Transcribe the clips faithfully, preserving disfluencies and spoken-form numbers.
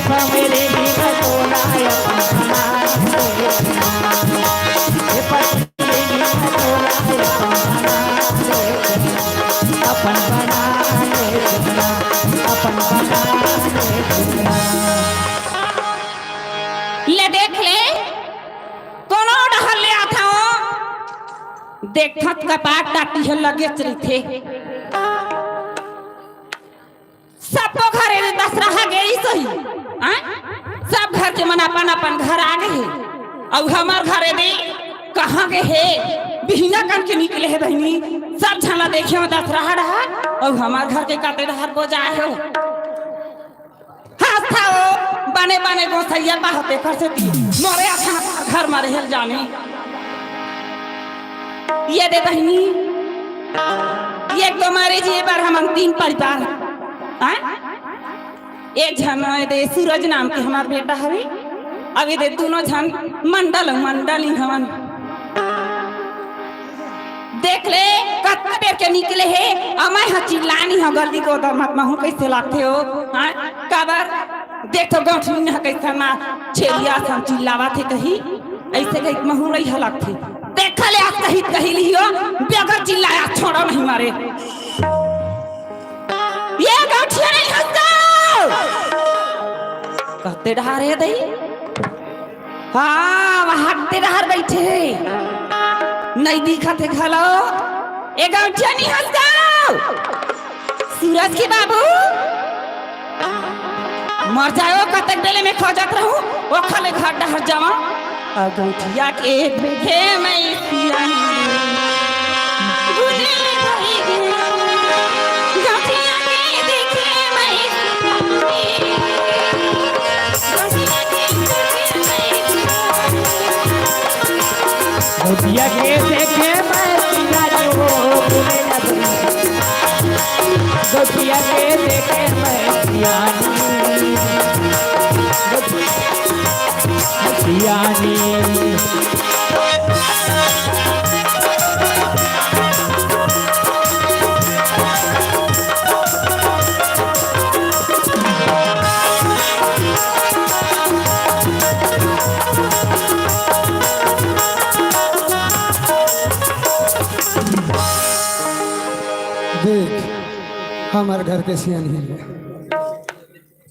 मेरे भी बटोला अपन बना ले, हे पति मेरे भी बटोला अपन बना ले, अपन बना ले, अपन बना ले। ले देख ले, कोनो डहर ले आथव, देखत कपाट डाटी ह लगेच रहिथे। सबो घरे दसरहा गे ही सही, हाँ? सब घर के मन अपन अपन घर आ गे हे, अउ हमर घरे दे कहाँ गे हे? बिहना कन के निकले हे बहिनी, सब झन ला देखे में दसरहा डहर, अउ हमर घर के कते डहर बोजाए हो। हंसथा ओ, बने बने गोसैया पाहते कर से दी, मोरे अखना घर मारे हेल जाने। ये दे बहिनी, ये तो मारे जी बार हमन तीन परिवार, हाँ? एक झन ए दे सूरज नाम के हमार बेटा हवे, अब ये दे दोनों झन मंडल, मंडल ही हवन। देख ले, कतना बेर के निकले हे, अउ मैं ह चिल्लानी ह, गली गोदर मत महू कैसे लागथे हो, हाँ? काबर? देख तो गौठनी ह कैसे ना छेलिया सन चिल्लावत हे कही, ऐसे कही महू रही ह लागथे। देख ले, आज कही, कही लियो, बगैर चिल्लाया छोड़ा नहीं मारे। ये गौठिया नहीं हंसता। कते डहर हे दई? हाँ, वहां ते डहर बइठे हे। नहीं दिखत हे घलो। ए गौठिया नहीं हंसता। सूरज के बाबू। मर जाओ, कतक बेले में खोजत रहूं, ओखर ले घर डहर जावा। अगौठिया के देखे मैं सियानी। गुजर भई गे। गौठिया के देखे मैं सियानी। गौठिया के देखे मैं सियानी। गौठिया के देखे मैं सियानी। गौठिया के देखे मैं सियानी। गौठिया के सियानी। देख, हमर घर के सियान ही है।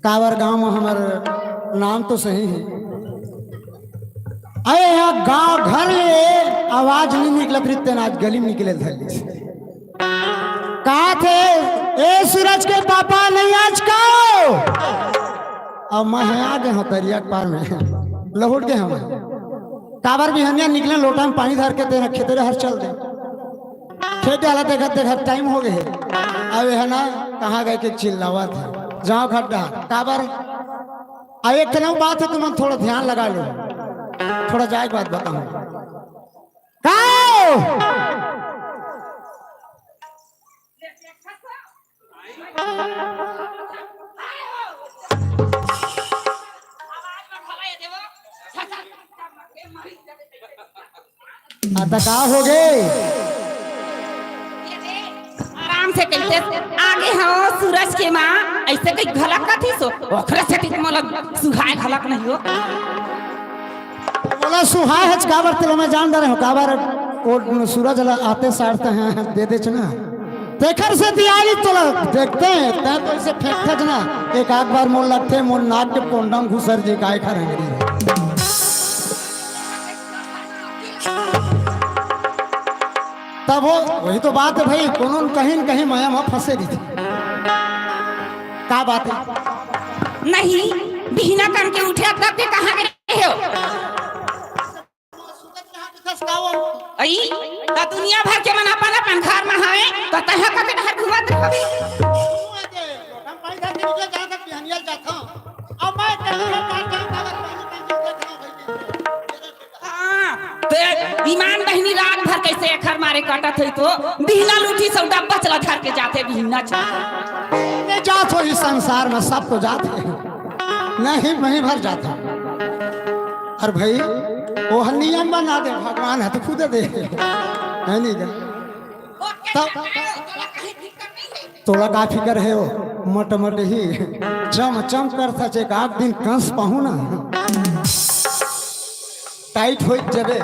काबर गांव में हमर नाम तो सही है। अरे, यहाँ गांव घर ले आवाज नहीं निकलत रहिस, तेन आज गली में निकले धर लिस। कहा थे, "ए सूरज के पापा, नहीं आज का हो?" अब मैं आगे हूँ दरिया के पार में, लहुट गए हम। काबर बिहनिया निकले लोटा में पानी धर के तेरा खेते डहर चल दे। खेत वाला देखत देखत टाइम हो गए हे। अब यह ना कहाँ गए के चिल्लावत हे। जाओ खड्डा, काबर? अब एक ठन बात हे, तुमन थोड़ा ध्यान लगा लो। थोड़ा जाए के बात बताऊं। का हो? आता का हो गे? आराम से कहिते, आगे हो सूरज के माँ, ऐसे कहीं घलक कथी सो, ओकरे से ठीक मोला सुहाय घलक नहीं हो। बोला सुहाय हच काबर तेला मैं जान डरे हो, काबर वो सूरज ला आते सारते हैं, दे दे चना। तेखर से तियारी तोला देखते हैं, तैं तो इसे फेंकत ना, एक आध बार मोर लगते, मोर नाक के कोंडम घुसर जे काय खा रहे। तब वो, वही तो बात है भाई, कोनो न कहीं न कहीं माया में फंसे रही थी। का बात है? नहीं, बिहना कन के उठे, तब के कहाँ गए हो? अई, त दुनिया भर के मन अपन अपन घर में हवे, त तैं ह कते डहर घूमत रहबे? हम पैसा के निकल जात हन, बिहनिया जात हन। अब मैं कहीं के पास जाऊं, काबर पानी पानी देख रहा हूं भाई। हाँ, ते ईमान बहिनी रात भर कैसे एखर मारे कटत होई तो, बिहना लूटी सब डब्बा चला धर के जाथे बिहना चला। ये जात हो इस संसार में सब तो जात है, नहीं मैं भर जाता। अरे भाई, वो नियम बना दे, भगवान है तो खुद दे, है नहीं क्या? तब तोला का फिकर है वो? मोट मोट ही चम चम करथस, एक आध दिन कस पाहूं ना, टाइट होई जबे।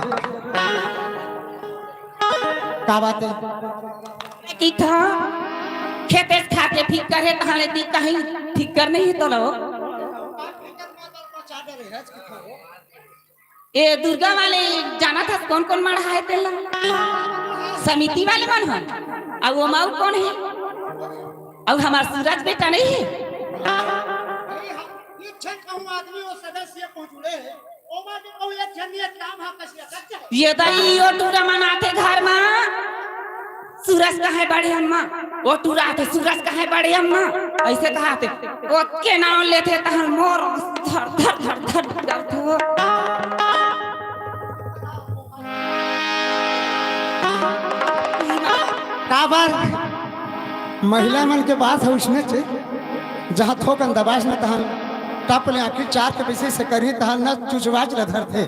का बात हे? कि था, खेते से खाके फिकर हे, तहां ले दी कहीं फिकर नहीं हे तोला। ए दुर्गा वाले, जानत हस कोन कोन मढ़ा हे तेला? समिति वाले मन हन। अउ ओमा अउ कोन हे? अउ हमार सूरज बेटा नहीं हे? ये छन कहूं आदमी वो सदस्य पहुंच उड़े हे। ओमा के कहूं एक झन एक काम हा कसिया करते हे। ये दई ओ टूरा मन आथे घर मा। सूरज कहे बड़े अम्मा, ओ टूरा आथे सूरज कहे बड़े अम्मा, अइसे कहाथे। ओतके नाव लेथे तहन मोर धर धर धर धर करथे। काबर महिला मन के बात हे उसने चे, जहां थोकन दबास न तहन टप ले आखिर चार के पीछे से करही तहन न चुचवाच ल धरथे।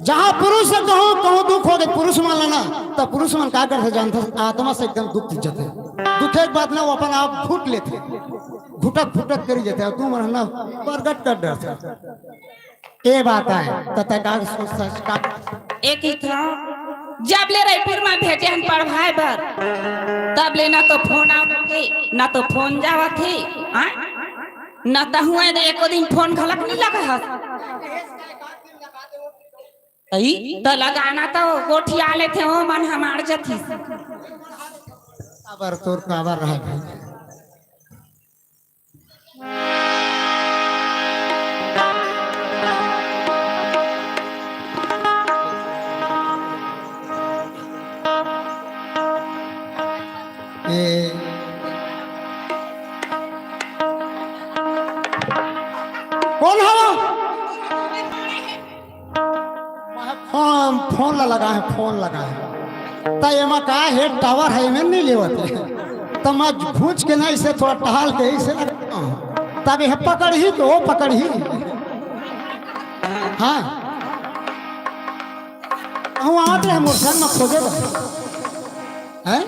जहां पुरुष कहूं, कहूं दुख होगे पुरुष मन ल ना, त पुरुष मन का करथे जानथस, आत्मा से एकदम दुख जथे। दुखे के बाद ना वो अपन आप घुट लेथे, घुटक घुटक करी जथे, अउ तू मन ना प्रगट कर डरथे। ए बात आय, त तैं का सोचथस का? एक ही था, जब ले रइपुर म भेजे हन पढ़वाए बर, तब ले ना तो फोन आवत हे, ना तो फोन जावत हे, हाँ? ना त हुआ दे एको दिन फोन घलक नहीं लगा हस। अई, त लगाना तो गोठिया लेथे, ओ मन हमार जथी। काबर तोर काबर रहा भाई? ए, कोन हव? फोन, फोन ला लगा हे, फोन लगा हे। त एमा का हे, टावर हे, एमे नहीं लेवत हे। त मैं घूंच के ना इसे थोड़ा टहल के इसे लगा हूं। तब ये पकड़ही तो वो पकड़ही। हाँ। कहूं आवत रहे मोर संग म खोजे बर। हैं?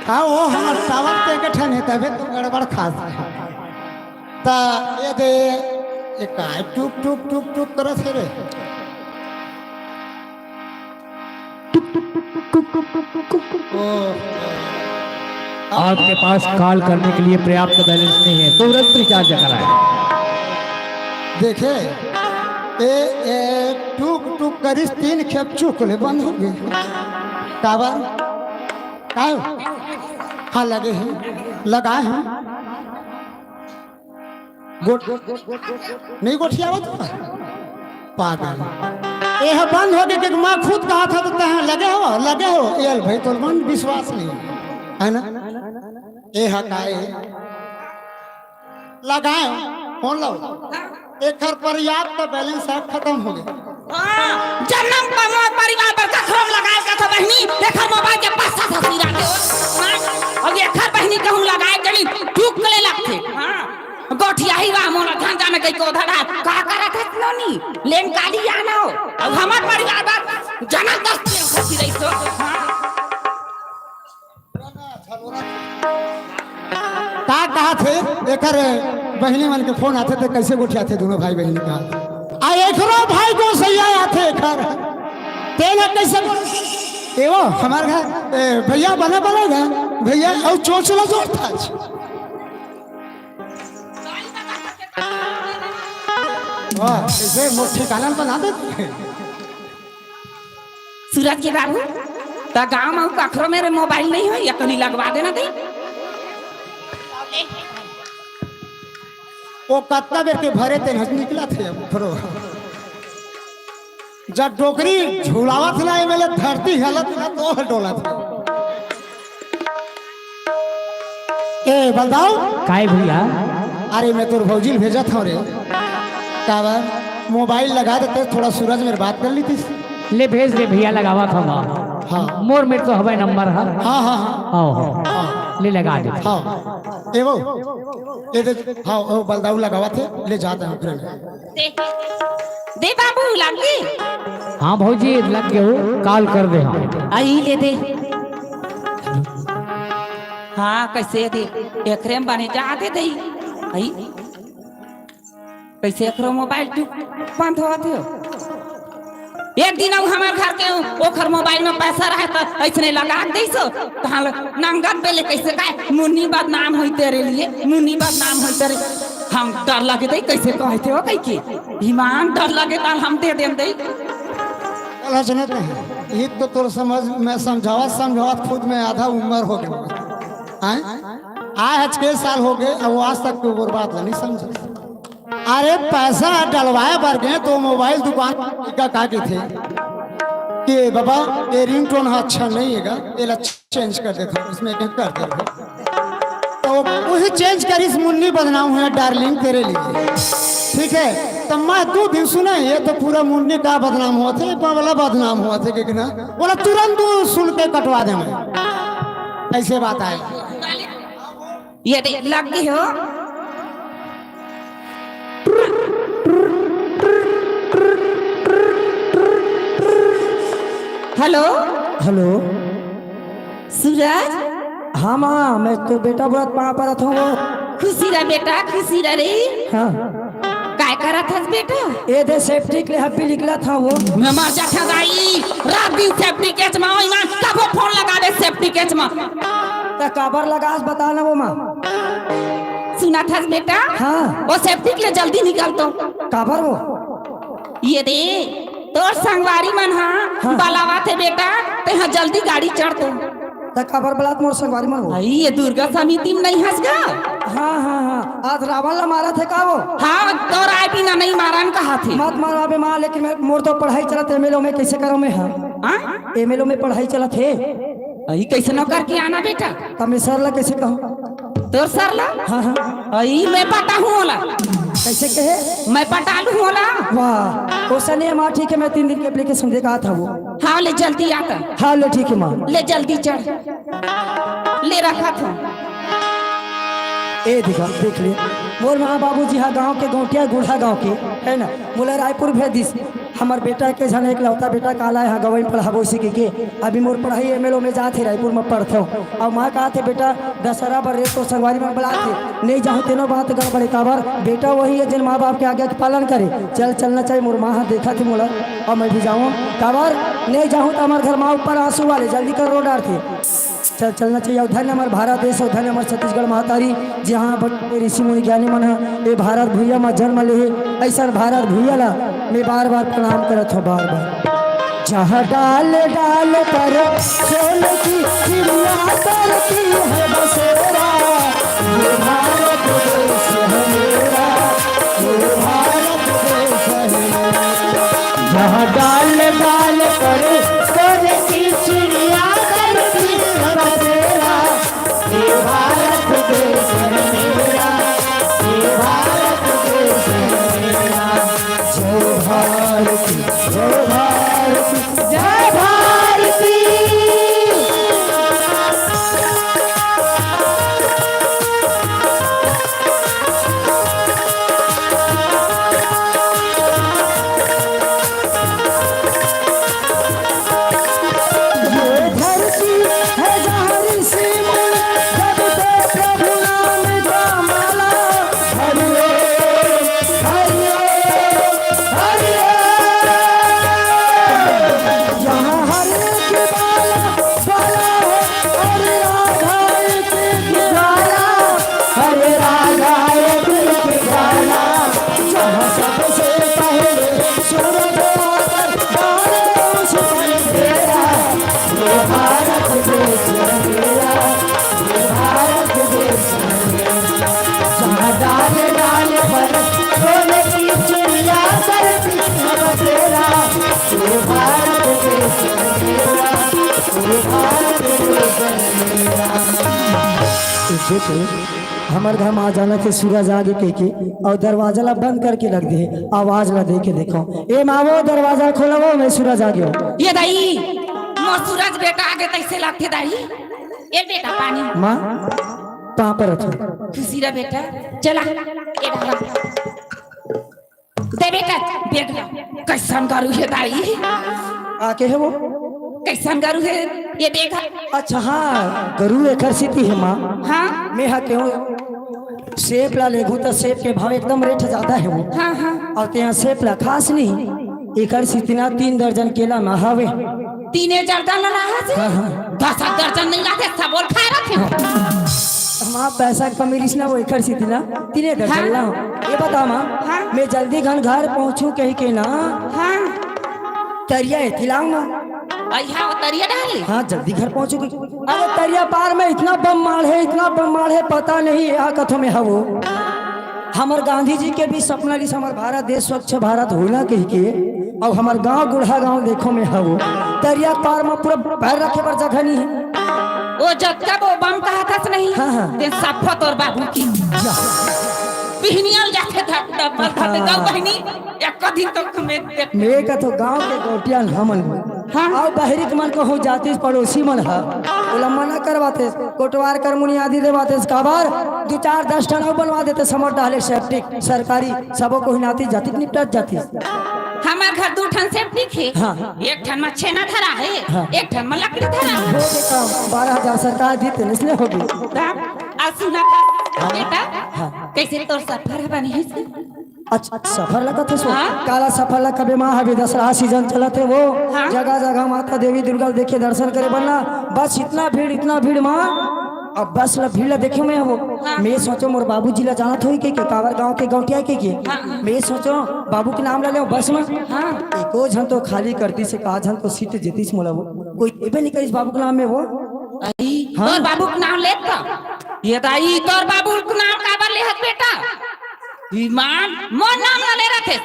हाँ, वो हमर टावर के एक ठन हे, तभे तो गड़बड़ खास हे। त ये दे, ये काय टुक टुक टुक टुक करत हे रे? ओ, आपके पास कॉल करने के लिए पर्याप्त बैलेंस नहीं है, तुरंत रिचार्ज कराएं। देखे, ए, ए, टुक टुक करिस, तीन खेप चुक ले बंद होगे। काबर? काय? हाँ, लगे हे, लगाए हे। गोठ-, नहीं गोठियावत हो? पागल। एह बंद होगे के मैं खुद कहाथंव त तैं लगे हो, लगे हो। ए अल भाई तोर मन विश्वास नहीं हे ना? एह काय? लगाए, फोन लाव। एखर पर्याप्त बैलेंस अब खतम होगे। हाँ, जनम कमवा परिवार बर कखरो लगाए कथो बहिनी, एखर मोबाइल के पास से हंसी रखे हो। हाँ, अउ एखर बहिनी कहूं लगाए के नहीं, टुक ले लगथे। हाँ, गोठियाही वा मोला धन जाने कहीं को धड़ा, का करत हस नोनी? लेन काली आनो। अउ हमर परिवार बर जनम दस दिन हंसी रही तो। हाँ। का कहाथे? एकर बहिनी मन के फोन आथे त कइसे गोठियाथे दूनों भाई बहिनी का? आ एकरो भाई गोसइया आथे एकर। तेला कइसे? ए वो, हमर घर, ए, भइया बने बने घर, भइया, अउ चोंच ला जोरथस। वाह, कइसे मोर ठिकाना बना देथे। सूरज के बाबू, त गांव म अउ कखरो मेर मोबाइल नहीं होय, या कनी लगवा देना दे। ओ कतना बेर के भरे तेन हस निकलथे अब, भरो। जब डोकरी झुलावत ना, एमे ले धरती हलत ना, तो डोलत। ए, बलदाऊ। काय भइया? अरे, मैं तोर भौजी ल भेजत हंव रे। काबर? मोबाइल लगा देते, थोड़ा सूरज मेर बात कर लेतिस। ले भेज दे भइया, लगावत हंव। हाँ। मोर मेर तो हवय नंबर ह। हाँ, हाँ, हाँ। आओ, हो। हाँ। ले लगा दे। हाँ। ए वो, ए दे, हाँ, ओ बलदाऊ लगावत हे, ले जात हंव फिर। दे, दे बाबू, लग गे? हाँ भौजी, लग गे हो, कॉल कर दे हम। अई ले दे। हाँ, कइसे दे, एकरे में बने जाथे दई। हई, कइसे एकरो मोबाइल टूट बंद होवत हे? एक दिन अउ हमर घर के ओखर मोबाइल में पैसा रहे त अइसने लगा के दइस, तहाँ ले नंगत बेले कइसे काय, मुन्नी बदनाम होई तेरे लिए, मुन्नी बदनाम होई तेरे। हम डर लगे दई, कइसे कहथे हो कहिके, ईमान डर लगे त हम दे देन दई। चल, सुनत नहीं, ये तो तोर समझ में समझावत समझावत खुद में आधा उम्र हो गया। आय? आय आज के साल हो गए, अब वो आज तक के बर्बाद नहीं समझे। अरे, पैसा डलवाए बर गए तो मोबाइल दुकान का, का कथे कि बाबा, ये रिंगटोन हा अच्छा नहीं है गा, ये ला चेंज कर देता हूँ, इसमें एक कर दे। तो वही चेंज करिस, मुन्नी बदनाम हुआ डार्लिंग तेरे लिए। ठीक है, तो मैं दो दिन सुने, ये तो पूरा मुन्नी का बदनाम होवथे, बावला बदनाम होवथे, कि ना? बोला, तुरंत तू सुन के कटवा दे मैं। ऐसे बात आए। ये दे, लग गई हो। हेलो। हेलो। सूरज। हाँ माँ, मैं तो बेटा बोलत पाँव परत हूँ वो। खुशी रह बेटा, खुशी रह रे। हाँ। काय करत हस बेटा? ए दे सेप्टिक ले हब्बी निकलत हूँ वो। मैं मर जाता दाई, रात दिन सेप्टिक केच मा, ओई मा कबो फोन लगा दे सेप्टिक केच मा। त काबर लगास बता ना वो माँ। सुनत हस बेटा? हाँ। वो सेप्टिक ले जल्दी निकल तो। काबर वो? ये दे, तोर संगवारी मन हा हाँ। बलावत हे बेटा, तेहा जल्दी गाड़ी चढ़ तो। त काबर बलात मोर संगवारी मन हो? अई, ये दुर्गा समिति में नहीं हंस गा? हाँ, हाँ, हाँ। आज रावण ला मारत हे का वो? हाँ, तोर आय बिना नहीं मारन कहा थे। मत मारा बे माँ, लेकिन मैं, मोर तो पढ़ाई चलत हे, एमएलओ में कैसे करूँ मैं, हाँ? हाँ? एमएलओ में पढ़ाई चलत हे। अई, कैसे नौकर के आना बेटा? त मैं सर ला कैसे कहूँ? तोर सर ला? हाँ, हाँ। अई, मैं पटाहूँ ओला। कैसे कहे? मैं पटा लूँ ओला। वाह, ओसने माँ, ठीक है, मैं तीन दिन के एप्लीकेशन दे के आत हूँ। हाँ, ले जल्दी आता। हाँ, ले ठीक है माँ। ले जल्दी चढ़। ले रखा था। ए देखा, देख ले, मोर माँ बाबूजी हा गाँव के गौटिया, गुढ़ा गाँव के, है ना, मोला रायपुर भेज दिस। हमर बेटा के झन एकलौता बेटा काला हे, हाँ, गवई पढ़ाबो इसी के, के। अभी मोर पढ़ाई एमएलओ में जात हे, रायपुर में पढ़थो। अउ माँ कहत हे, "बेटा, दशहरा बर रे तो संगवारी मन बलात हे, नहीं जाहूँ तेनो बात गड़बड़े।" काबर? बेटा वही है जिन माँ बाप के आज्ञा के पालन करे। चल, चलना चाहिए, मोर माँ हा देखत हे मोला, अउ मैं भी जाऊँ। काबर? नहीं जाहूँ त हमर घर माँ ऊपर आंसू वाले, जल्दी कर रो डारथे। चल, चलना चाहिए। अउ धन्य हमर भारत देश, अउ धन्य हमर छत्तीसगढ़ महतारी, जहाँ बड़े ऋषि मुनि ज्ञानी मन ह ए भारत भुइया म जन्म लेहे, अइसन भारत भुइया ला मैं बार बार प्रणाम करत हूँ, बार बार। जहाँ डाल डाल पर सोन की चिड़िया करती है बसेरा, ये भारत देश है मेरा, ये भारत देश है मेरा। जहाँ डाल डाल पर सोन की चिड़िया करती है बसेरा, ये भारत देश है मेरा, ये भारत देश है मेरा। जय भारती, जय भारती, जय भारती। ये धरती है जहाँ ऋषि मुनि जब से प्रभु नाम का माला। हरि ओम, हरि ओम, हरि ओम। यहाँ हरे की माला, माला है, हरे राधा की माला। हरे राधा एक एक गाना, जहाँ सबसे पहले सूरज आकर डाले उस पर डेरा। ये भारत देश है मेरा, ये भारत देश है मेरा। जहाँ डाल डाल पर सोने की चिड़िया करती है बसेरा। ये भारत देश है मेरा, ये भारत देश है मेरा। तो देखो, हमर घर में आ जाना के सूरज आगे कह के, अउ दरवाजा ला बंद करके रख दे, आवाज ला दे के देखो, "ए मावो, दरवाजा खोलवो, मैं सूरज आ गयो।" ये दाई, मोर सूरज बेटा आगे तैसे लगथे दाई। ए बेटा पानी। माँ, पाँव परत हूँ। खुशी रह बेटा, चला, ए डाला। दे बेटा, बैग ला। कैसन गरू हे दाई? आ, के हे वो? कैसन गरू हे? ये देख। अच्छा हाँ, गरू एकर सेती हे माँ। हाँ। मैं हा केहूँ सेब ला लेगू त सेब के भाव एकदम रेट ज्यादा हे वो। हाँ, हाँ। अउ तेहा सेब ला खास नहीं, एकर सेती ना तीन दर्जन केला मा हवे। तीने दर्जन ला रहा से? हाँ, हाँ। दस दर्जन नहीं लाते, सब बोल खाए रखे हो। माँ पैसा कमी रिस ना वो एकर सेती ना तीने दर्जन हाँ। ला। ये बता माँ, हाँ। मैं जल्दी घन घर पहुँचू कही के ना। हाँ। तरिया हे, तिलांग माँ। अइहा वो तरिया डाली। हाँ, जल्दी घर पहुँचू कही। अरे तरिया पार में इतना बम माल हे, इतना बम माल हे, पता नहीं हे, आ कथो में हवो। हमर गांधी जी के भी सपना रिस हमर भारत देश स्वच्छ भारत होना कही के। अउ हमर गांव गुड़हा गांव देखो में हवो। तरिया पार में पूरा पैर रखे बर जगह नहीं हे। वो जतका वो बम कहा था नहीं? हाँ, हाँ। ते सफा तोर बाबू की। जा। बिहनिया जाथे धक डब्बल धक हाँ। गौ बहिनी। एक दिन तो मैं देख मैं कथो गांव के गौटिया हमन। हाँ। अउ बहरी के मन कहूँ जातिस पड़ोसी मन ह। ओला मना करवाते, कोटवार कर मुनियादी देवाते, काबर दू चार दस ठन अउ बनवा देते, समर डाले सेप्टिक, सरकारी, सबो को हिनाती जातिस निपटत जातिस। हमर घर दू ठन सेप्टिक हे। हाँ। एक ठन म छेना धरा हे, हाँ। एक ठन म लकड़ी धरा हे। हो गए काम, बारह हजार सरकार दी तेने इसलिए हो गई। तब, आ सुना था, हाँ। बेटा, हाँ। कैसे तोर सफर बने हे से? अच्छा, सफर लगत हे सो? हाँ। काला सफर लग कबे माँ, अभी दसरा सीजन चलत हे वो। हाँ। जगह जगह माता देवी दुर्गा देखे दर्शन करे बनना। बस इतना भीड़, इतना भीड़ माँ। अब बस ला भीड़ ला देखे मैं वो। हाँ। मैं सोचो मोर बाबूजी ला जानत होई के, के कावर गांव के गौटिया के, के। हाँ। मैं सोचो बाबू के नाम ला ले बस में। हाँ। एको झन तो खाली करती से का झन तो सीट जेतीस मोला वो। कोई देबे नहीं करिस बाबू के नाम में वो। आई, हाँ। तोर बाबू के नाम लेत का? ये दाई, तोर बाबू के नाम काबर लेहत बेटा? ईमान, मोर नाम ला ले रखे।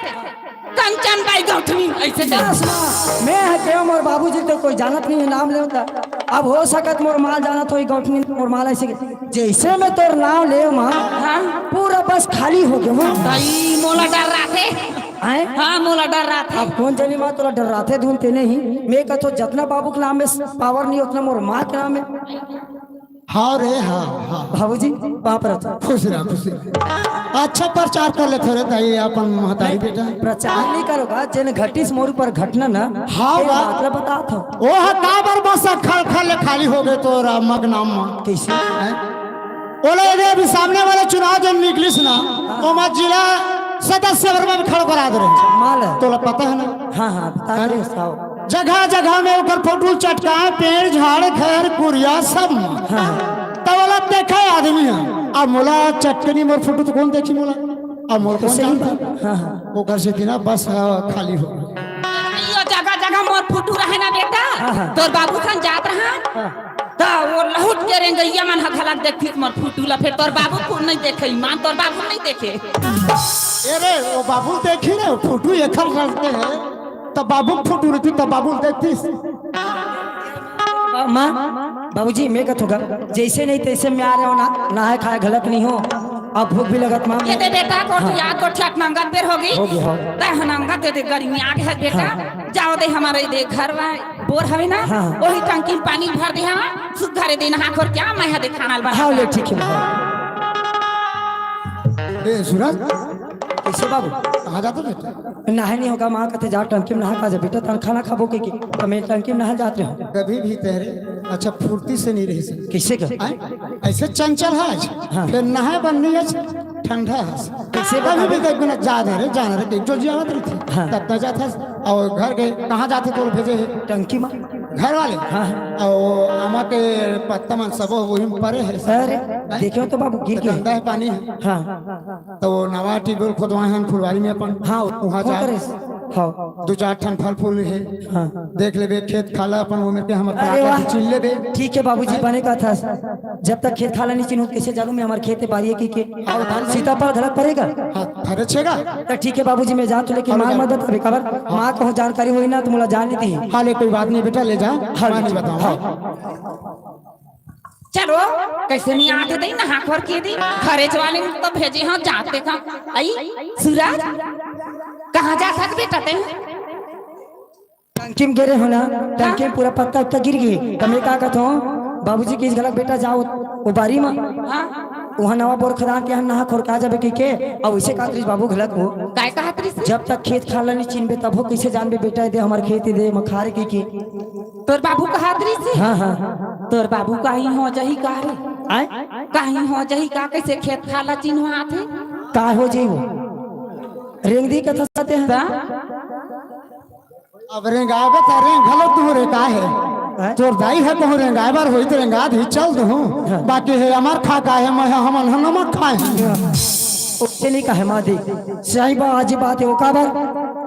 कंचन बाई गौठनी, ऐसे दे। बस माँ, मैं ह केहूँ मोर बाबूजी तो कोई जानत नहीं हे, नाम लेवता। अब हो सकत मोर माँ जानत होई गौठनी, मोर माँ ला ऐसे के, जैसे मैं तोर नाम ले माँ, हाँ। पूरा बस खाली हो गया माँ। दाई, मोला डर रहा थे। आए? हाँ, मोला डर रहा थे। अब कौन जनी माँ तोला डर रहा थे धुन तेने ही। मैं कथो जतना बाबू के नाम में पावर नहीं, उतना मोर माँ के नाम में। हाँ रे, हाँ, हाँ। बाबूजी, वहाँ पर अच्छा। खुश रहा, खुश रहा। अच्छा प्रचार कर ले थोड़े दाई, अपन महतारी नहीं, बेटा। प्रचार नहीं करोगा, जेन घटिस मोर ऊपर घटना ना, हाँ, ये वाह। बात ला बता था। ओ हा काबर बस खल खल खाली हो गए तोर मग नाम में। कैसे? हैं? ओला यदि अभी सामने वाला चुनाव जो निकलिस ना, ओमा जिला सदस्य बर में खड़ करा दे रहे। माल है। तोला पता है ना? हाँ, हाँ, बता दे, हाँ। साहब। जगह जगह में ओकर फोटो चटकाए, पेड़, झाड़, घर, कुरिया, सब में। हाँ। तब ओला देखे आदमी है। अब मोला चटकनी मोर फोटो तो कौन देखी मोला? अब मोर तो कौन सही जानता? बात। हाँ, हाँ। ओकर सेती ना बस, हाँ, खाली हो। यो जगह जगह मोर फोटो रहे ना बेटा, हाँ, हाँ। तोर बाबू सन जात रहा। हाँ। त वो लहुट के रेंगइया मन ह घलक देखिस मोर फोटो ला, फेर तोर बाबू को नहीं देखे, ईमान तोर बाबू नहीं देखे। ए रे, वो बाबू देखी रे, फोटो एखर रखते हैं, त बाबू के फोटो रहती, त बाबू देखतीस। माँ, बाबूजी, मैं कथूंगा, जैसे नहीं तैसे मैं आ रहे हो ना, नहाए खाए घलक नहीं हो, अब भूख भी लगत माँ। ये दे बेटा, कोठिया, हाँ। कोठिया नंगत बेर होगी। होगी, हाँ। तै ह नंगत दे दे, गर्मी आ गई है बेटा। हाँ। जाओ दे हमारे दे घर में बोर हवे ना, हाँ। वही टंकी में पानी भर दे, हाँ। सुधारे दे नहा खोर क्या, मैं हा दे खाना बना। हाँ, ले, ठीक है। ए, सूरज। कैसे बाबू? कहाँ जाते बेटा? नहाए नहीं होगा, माँ कहते जा टंकी में नहा के आ जा बेटा, तन खाना खाबो के, के। तो मैं टंकी में नहा जाते हूँ। कभी भी तेरे अच्छा फुर्ती से नहीं रह सकते। कैसे कर? आए? ऐसे चंचल है आज। हाँ। फिर नहाए बन नहीं आज, ठंडा है। कैसे कभी बता भी दे? देख बिना जा दे रे, जाना रे, जो जियावत रही थी। हाँ। तब तक जाता है। और घर गए, कहाँ जाते तो भेजे है? टंकी में। घर वाले? हाँ, हाँ। और वो आमा के पत्ता मन सब वही में पड़े है। अरे, देखियो तो बाबू, गिर तो गए। गंदा है पानी है। हाँ। तो वो नवा ट्यूबवेल खोदवाए हैं फुलवारी में अपन। हाँ, वहाँ वो जा। करे। हाँ। दो चार ठन फल फूल है। हाँ। देख लेबे, खेत खाला अपन वो में के हमर अरे प्लाट वाह। छीन लेबे। ठीक है बाबूजी, बने का था। जब तक खेत खाला नहीं चिन्हू, कैसे जानू मैं हमारे खेत बारी की के? और धान सीताफल घलक पड़ेगा? हाँ, फरे छेगा। तो ठीक है बाबूजी, मैं जात हूँ, लेकिन और माँ जा। मदद कभी खबर, माँ को जानकारी हुई ना, तो मोला जान नहीं दी। हाँ, ले, कोई बात नहीं बेटा, ले जा, हाँ, मैं नहीं बताऊँ। हाँ। चलो, कैसे नहीं आते दई, नहा खोर के दी, घरे वाले ने तो भेजे हो, जाते का। आई, सूरज, कहाँ जा सकते बेटा ते? टंकी में गिरे हो ना, टंकी में पूरा पत्ता उत्ता गिर गई। तो मैं का कहता हूँ, बाबूजी की घलक बेटा जाओ, वो बारी में, हाँ। वहाँ नवा बोर खदान के यहाँ नहा खोर के आ जाबे की के, और उसे कहत रहिस बाबू घलक हो। काय कहत रहिस? जब तक खेत खाला नहीं चिनबे, तब हो कैसे जानबे बेटा, दे हमारे खेत दे, मखारे की के। तोर बाबू कहात रहिस हे? हाँ, हाँ। तोर बाबू काही हो जाही का रे? आय? काही हो जाही का? कइसे खेत खार ला चिन्हवात हे? का हो जाही वो? रेंग दी कथा साथे हैं। ता? अब रेंगाबे त रेंग घलो तू रे का हे? आय? तोर दाई हे कहूँ रेंगाय बर होही त रेंगा दी चल दूँ। हाँ। बाकी हे अमर खा का हे, मैं हमन ह नमक खाए। ओसे नहीं कहे माँ दी। सही बा, आज बात हे वो काबर?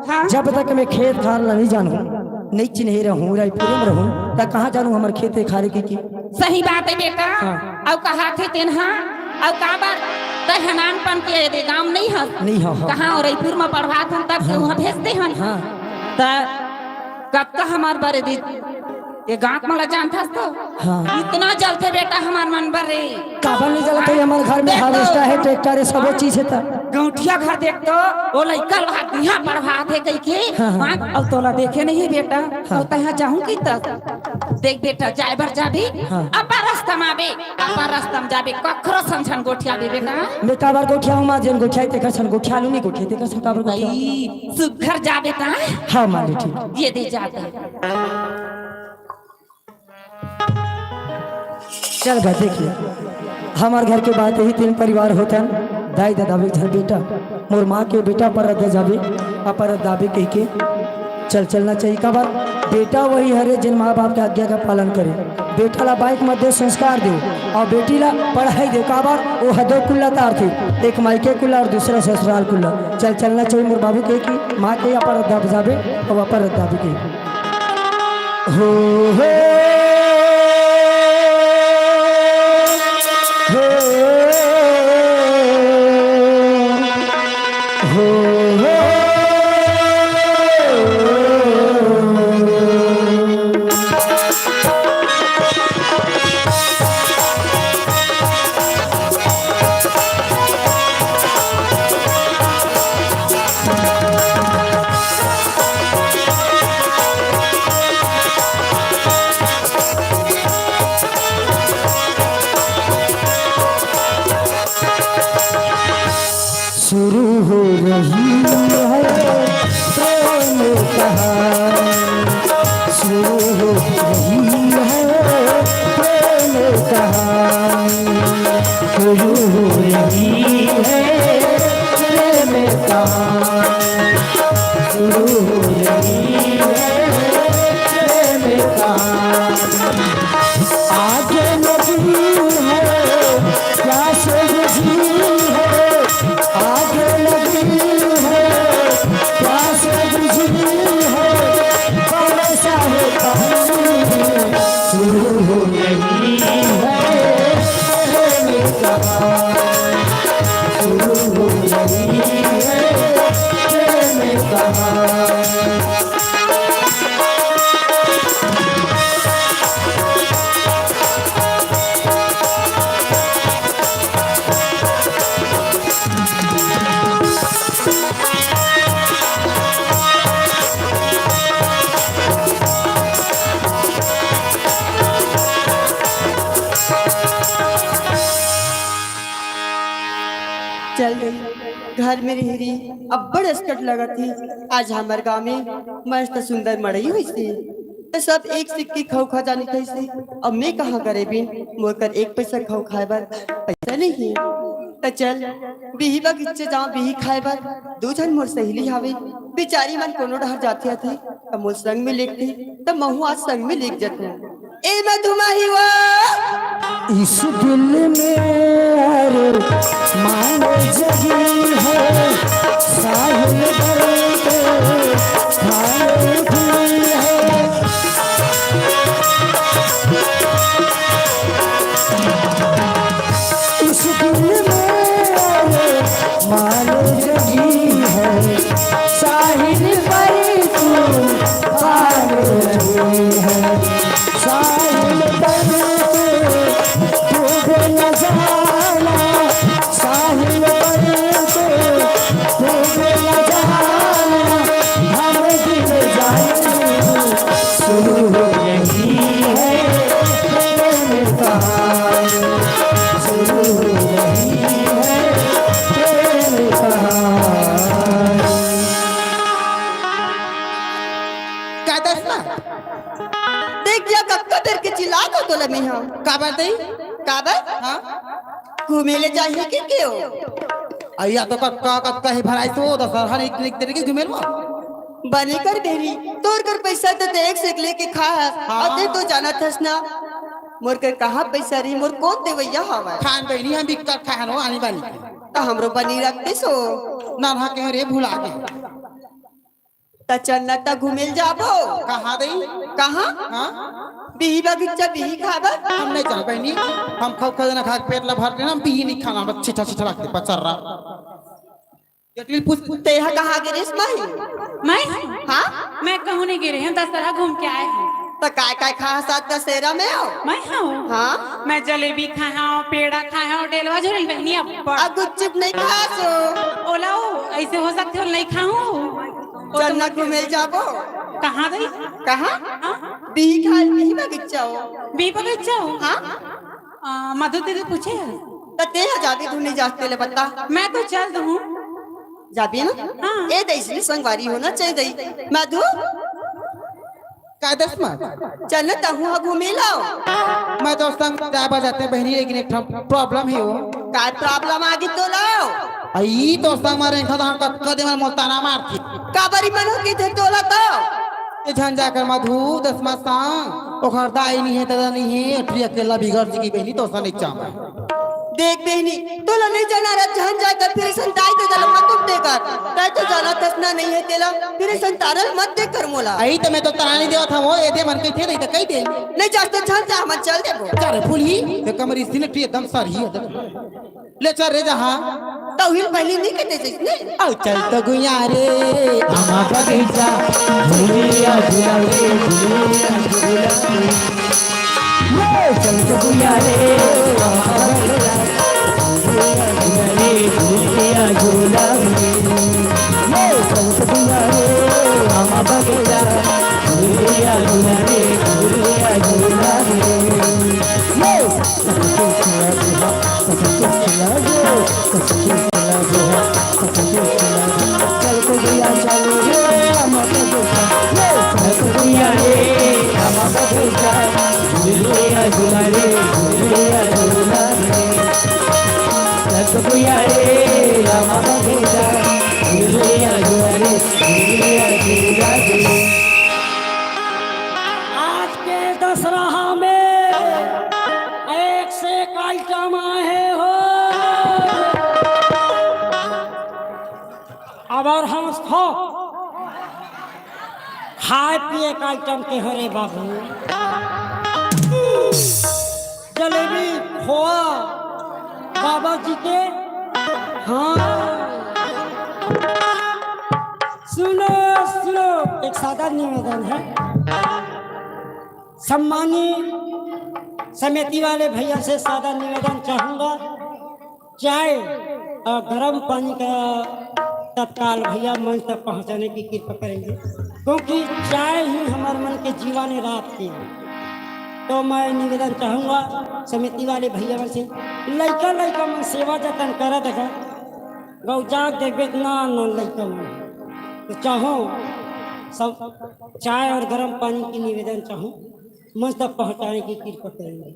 हाँ। जब तक मैं खेत खार ला नहीं जानूँ, नहीं चिन्हे रहूँ, रायपुर में रहूँ, त कहाँ जानूँ हमर खेते खारे के की? सही बात हे बेटा। हाँ। अउ कहाथे तेन हा, अउ काबर तैं ह नानपन के एदे गाँव नहीं हस? नहीं हो, हो। कहाँ ओ रायपुर में पढ़वात हन तब के हाँ। उहाँ भेजते हन। हाँ। त कतका हमर बर एदे ये गाँव मन ला जानथस तो? हाँ। इतना जलथे बेटा हमर मन बर रे। काबर नहीं जलथे? हाँ। हमर घर में देख तो। Harvester हे, tractor हे, सबो चीज हे त। गौंटिया घर देख तो, ओ लइका ला इहाँ पढ़वात हे कहिके। हाँ, हाँ। हाँ, अउ तोला देखे नहीं बेटा, हाँ। अउ तैं ह जाहूँ कहिथस। देख बेटा, जाय बर जाबे, हाँ। अपन रस्ता म आबे, अपन रस्ता म जाबे, कखरो संग झन गोठियाबे बेटा। मैं काबर गोठियाहूँ माँ, जेन गोठियाही तेकर संग गोठियालूँ, नहीं गोठियाही तेकर संग काबर गोठियाहूँ? भाई, सुघर जा बेटा। हाँ माँ, ठीक। ये दे जाते। चल बा, देख ले, हमर घर के बात यही तीन परिवार होथन, दाई ददा भी घर बेटा, मोर माँ के बेटा परत दे जाबे, आ परत दाबे कहिके चल चलना चाहिए। काबर बेटा वही हरे जेन माँ बाप के आज्ञा का पालन करे। बेटा ला bike मत दे, संस्कार दे, अउ बेटी ला पढ़ाई दे। काबर ओ ह दो कुल्ला तारथे, एक मायके कुल्ला अउ दूसरा ससुराल कुल्ला। चल चलना चाहिए मोर बाबू के कि माँ के अपन दब जाबे अउ अपन दाबे के। हो, हो, हो, हो, हो। शुरू हो रही है प्रेम कहानी, शुरू हो रही है प्रेम कहानी, शुरू हो रही है प्रेम कहानी, शुरू हो रही है प्रेम कहानी। आगे लगी है, प्यास बुझी है, आगे लगी है, प्यास बुझी है, बरसा है पानी। शुरू हो रही है प्रेम कहानी, शुरू हो रही है प्रेम कहानी। चल रे, घर में रहि रहि अब्बड़ असकट लगत हे। आज हमर गांव में मस्त सुंदर मड़ई होइस हे, त सब एक सिक्की खऊ खा जानी कहिस हे। अब मैं कहां करे बिन, मोर कर एक पैसा खऊ खाए बर पैसा नहीं हे। त चल, बिही बगीचे जांव बिही खाए बर। दू झन मोर सहेली हावे, बिचारी मन कोनो डहर जाथे आथे, त मोर संग में लेगथे, त महूं आज संग में लेग जथंव। ए मधुमाही वो। इस दिल में अरमान जगी है, साहिल भर के खाए भी है। इस दिल में अरमान जगी है, साहिल पर तूफान रही है। साहिल पर तू डूबे न जाना, साहिल पर तू डूबे न जाना, हम गिर जाएंगे। शुरू हो रही है प्रेम कहानी, शुरू हो रही है प्रेम कहानी। काबर दई? काबर? हाँ? घूमे ले जाही के केव? अइया तो कतका कतका ही भराइस हो, दशहरा निक निक तेरे के घूमे लो। बने कर देरी, तोर कर पैसा तो देख से लेके खा है, हाँ। अउ ते तो जानत हस ना, मोर कर कहाँ पैसा रही, मोर कोन देवैया हवय। खान बहिनी हम बिक्कट खान हो आनी बानी। त हमरो बनी रखते सो। ना ना के रे भुला गे। त चल न त घूमे ल जाबो। कहाँ दई? कहाँ? हाँ? बिही बगीचा बिही खाबो। हम नहीं जान बहिनी, हम खाऊ खा देना खा के पेट ला भर लेना, हम बिही नहीं खाना, बस छिछा छिछा लगते पचर्रा। जटिल पूछ। तेहा कहाँ गिरिस माही? मैं? हाँ? मैं कहूँ नहीं गिरे हूँ, दशहरा घूम के आए हूँ। त काय काय खा साथ दशहरा में हो? मैं हूँ। हाँ? मैं जलेबी खाए हूँ, पेड़ा खाए हूँ, डेलवा झूले बहिनी अब्बड़। आ गुपचुप नहीं खा सो? ओला ओ, ऐसे हो सकते हो नहीं खाऊँ। ओ तो चल ना मत घूमे जाबो। कहाँ गई? कहाँ? हाँ? बिही खाए, बिही बगीचा हो। बिही बगीचा हो? हाँ? आ, मधु दीदी पूछे है। त ते ह जाबे धुनी जास्ते ले बता। मैं तो चल दूँ। जाबे ना? हाँ। ए दई, इसने संगवारी होना चाहिए दई। मधु? का दस मा? चल ना तहूँ ह घूमे लाओ। मैं तो संग जाबा जाते बहिनी, लेकिन एक ठन problem हे वो। का problem आ गे तोला? अई तो संग मारे खा धान कतका दे मन मोताना मारती। काबरी मनो की थे तोला तो? ए झन जाकर मधु दस मा संग, ओखर दाई नहीं है, दादा नहीं है, अठरी अकेला बिगड़ जी की बहिनी तो सन एक चाम। देख बहिनी, तोला नहीं जाना रहा, जहन जाए कर फिर संताई तो जलम मत तुम देकर। तय तो जाना तसना नहीं है तेला, फिर संतारल मत देकर मोला। आई तो मैं तो तरानी देवा था वो, ये दे मन के थे नहीं तो कही दे। नहीं जास तो झन जा, हम चल देबो। चल फूली, ये कमरी सिलेटी एकदम सर ही है। ले चल रे जहाँ। तो हिल पहली नहीं कहते जिसने। औ चल तो गुइया रे, आमा बगीचा, झुलिया झुला रे, झुलिया झुला रे। ये चल तो गुइया रे, आमा बगीचा, झुलिया झुला रे, झुलिया झुला रे। ये चल तो गुइया रे, आमा बगीचा, झुलिया झुला रे, झुलिया झुला रे। ये आज के दशहरा में एक से एक item आए हो। अब और हम खो खाए पिए का item के हो रे बाबू। जलेबी, खोआ, बाबा जी के। हाँ, सुनो, सुनो, एक सादा निवेदन है। सम्मानी समिति वाले भैया से सादा निवेदन चाहूंगा, चाय और गर्म पानी का तत्काल भैया मंच तक पहुंचाने की कृपा करेंगे, क्योंकि चाय ही हमारे मन के जीवाने रात की है। तो मैं निवेदन चाहूंगा समिति वाले भैया मन से, लइका लइका मन सेवा जतन करा देखा, गौ जाग देखबे ना ना लइका मन, तो चाहो सब चाय और गर्म पानी की निवेदन चाहूँ, मंच तक पहुंचाने की कृपा करेंगे।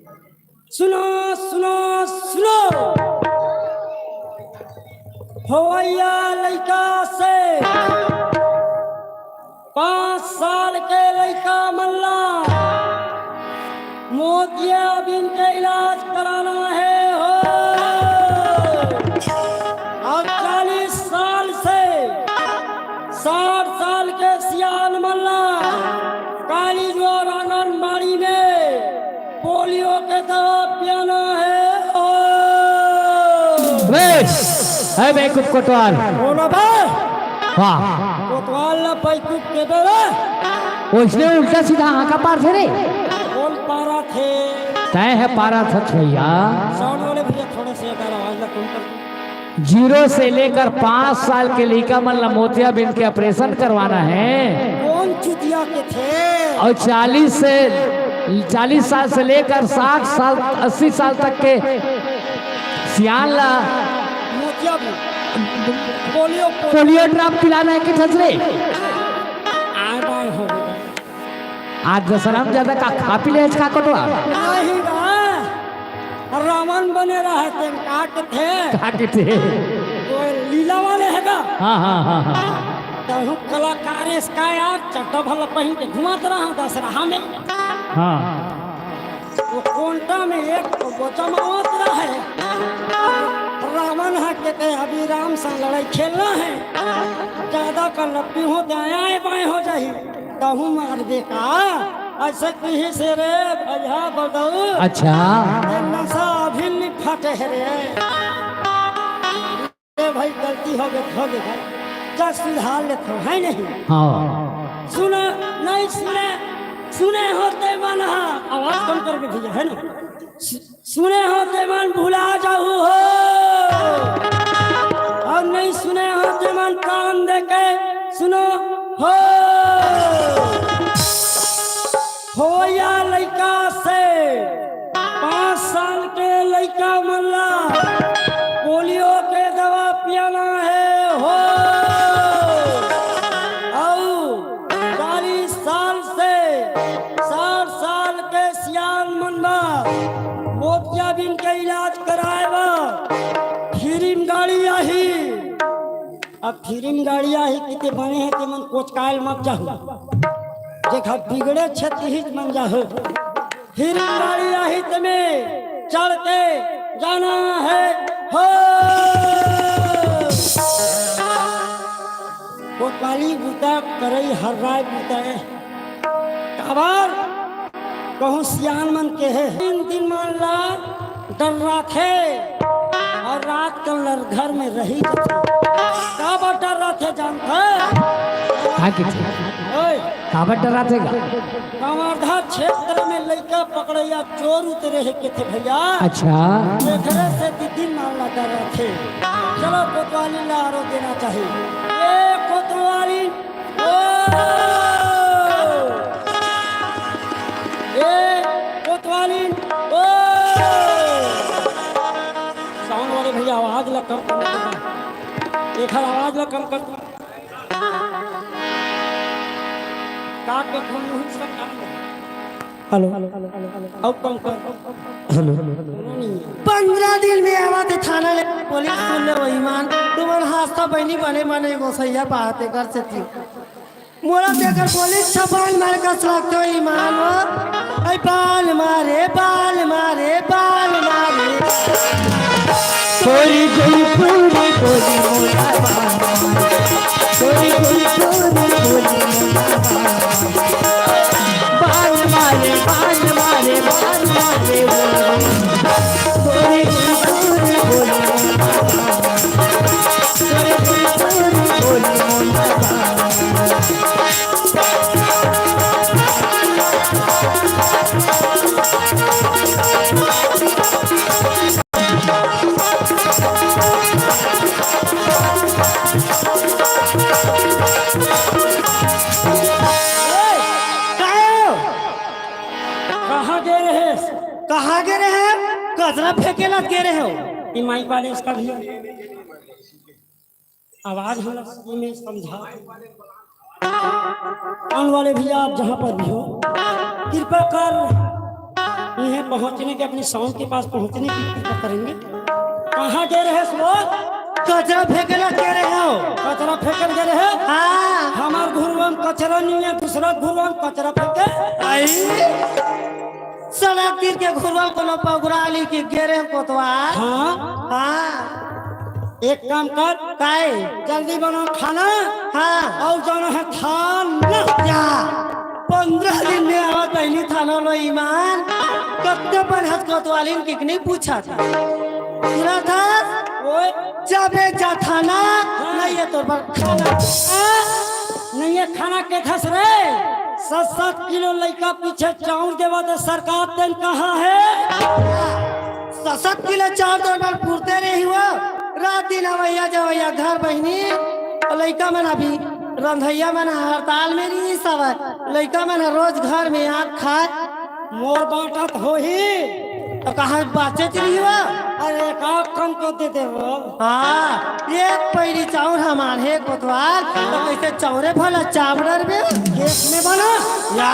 सुनो, सुनो, सुनो। होवैया लइका से पाँच साल के लइका मन ला मोतिया बिन के इलाज कराना है हो। अब चालीस साल से साठ साल के सियान मन ला काली जोर आंगनबाड़ी में पोलियो के दवा पियाना है। ओ। बे, ए बेवकूफ कोतवाल। बोलो बे। वाह। कोतवाल ना बेवकूफ के बे। ओइसने उल्टा सीधा हाँका पारथे रे। कौन पारा थे? तय है पारा था भैया। साउंड वाले भैया थोड़े से अगर आवाज ला कम कर। जीरो से लेकर पाँच साल के लइका मन ला मोतियाबिंद के ऑपरेशन करवाना है। कौन चुतिया के थे? और चालीस से, चालीस साल से लेकर साठ साल, अस्सी साल तक के सियान ला मोतियाबिंद, पोलियो, पोलियो। पोलियो ड्रॉप पिलाना है कि ठसरे? आय बाय हो गया। आज दशहरा में ज्यादा का खा पी ले आज का कटवा? नहीं बा। रावण बने रहे, तेन का कथे? का कथे? वो लीला वाले हे गा। हाँ, हाँ, हाँ, हाँ। तहूँ कलाकार इसका यार, चड्डा भला पहिन के घुमात रहा दशहरा में। हाँ। वो कोंटा में एक तो वो जमावत रहे। रावण ह कथे, अभी राम से लड़ाई खेलना है, ज्यादा कर लपटी हो, दायां बाएं हो जाही। तहूँ मार दे का? ऐसे कही से रे भैया बदऊ। अच्छा। ये नशा अभी नहीं फटे है रे। ए भाई, गलती हो गई, हो गई भाई। जा सुधार लेत हो, है नहीं? हाँ। सुने, नहीं सुने, सुने होते मन हा। आवाज कम कर के भैया, है ना? सु-, सुने होते मन भुला जाऊ हो। और नहीं सुने होते मन कान दे के सुनो हो। होया लइका से, पाँच साल के लइका मन ला पोलियो के दवा पियाना है हो। अउ चालीस साल से साठ साल के सियान मन ला मोतियाबिंद के इलाज कराए बर फ्री म गाड़ी आही। अब फ्री म गाड़ी आही, किते बने हे ते मन कोचकायल मत जाहू। जेखर बिगड़े छत्तीस मन जाहू। फ्री म गाड़ी आही, ते में चढ़ के जाना है हो। कोतवाली बूता करई हर राय बूता है। काबर? कहूँ सियान मन के हे, तीन दिन मान ला डर्राथे अउ रात के लर घर में रही जाथे। काबर डर्राथे जानथे? का कथे? ओए, काबर डर्राथे गा? कवर्धा क्षेत्र में लइका पकड़इया चोर उतरे हे कथे भैया। अच्छा। एकरे से दीदी मान ला डर्राथे। चलो कोतवाली ला आरो देना चाहिए। ए कोतवाली ओ! ए, कोतवाली, ओ! साउंड वाले भैया, आवाज ला कम कर। एक आवाज ला कम कर। का के फोन नहीं सुन। हेलो। अब कम कर। हेलो। पंद्रह दिन में आवा थे थाना ले, पुलिस सुन ले वही मान। तुमन हास्ता बहनी बने बने गोसैया पाते कर सकती। मोला तेकर पुलिस छपान मार कस लागतो ईमान हो। ऐ बाल मारे, बाल मारे, बाल मारे। गोरी गोरी पूरी गोरी मोला बाल मारे। गोरी गोरी पूरी गोरी मोला बाल मारे। बाल मारे, बाल मारे, बाल मारे वो। गोरी गोरी पूरी गोरी मोला बाल मारे। कहाँ गे रहे? कहाँ गे रहे? कचरा फेंके ला गे रहे हो। ई माइक वाले इसका भी आवाज हम लोग में समझा। आने वाले भैया, आप जहाँ पर भी हो, कृपा कर इन्हें पहुँचने के, अपने साउंड के पास पहुँचने की कृपा करेंगे। कहाँ गे रहे हो? कचरा फेंके ला गे रहे हो। कचरा फेंके गे रहे हो? हाँ। हमार घुरवा म कचरा नहीं है, दूसरा घुरवा म कचरा फेंके। आई। सड़क तीर के घुरवा कोनो पगुराली के गे रहे हो कोतवाल। हाँ। हाँ। एक काम कर। काय? जल्दी बना खाना। हाँ। अउ जाना है थाना। या, पंद्रह दिन में आवत बहिनी थाना लो ईमान। कत्ते बन हस कोतवालिन किकनी पूछा था। सुना था? ओए। जबे जा थाना, हाँ। नहीं है तोर बर खाना। हाँ? नहीं है खाना के खस रे। सात सात किलो लइका पीछे चाउर देवा त सरकार तेन कहाँ है? सात सात किलो चाउर तोर बर पुरते नहीं हुआ। रात दिन अवैया जवैया घर बहिनी, अउ लइका मन अभी रंधैया मन ह हड़ताल में नहीं सब। लइका मन ह रोज घर में आग खाए। मोर बांटत होही। त कहाँ बाचे च नहीं हुआ? अरे, का कम को दे दे वो? हाँ, एक पैरी चाउर हमान हे कोतवाल, त कैसे चाउरे भला चावडर बे? खेत में बना? या।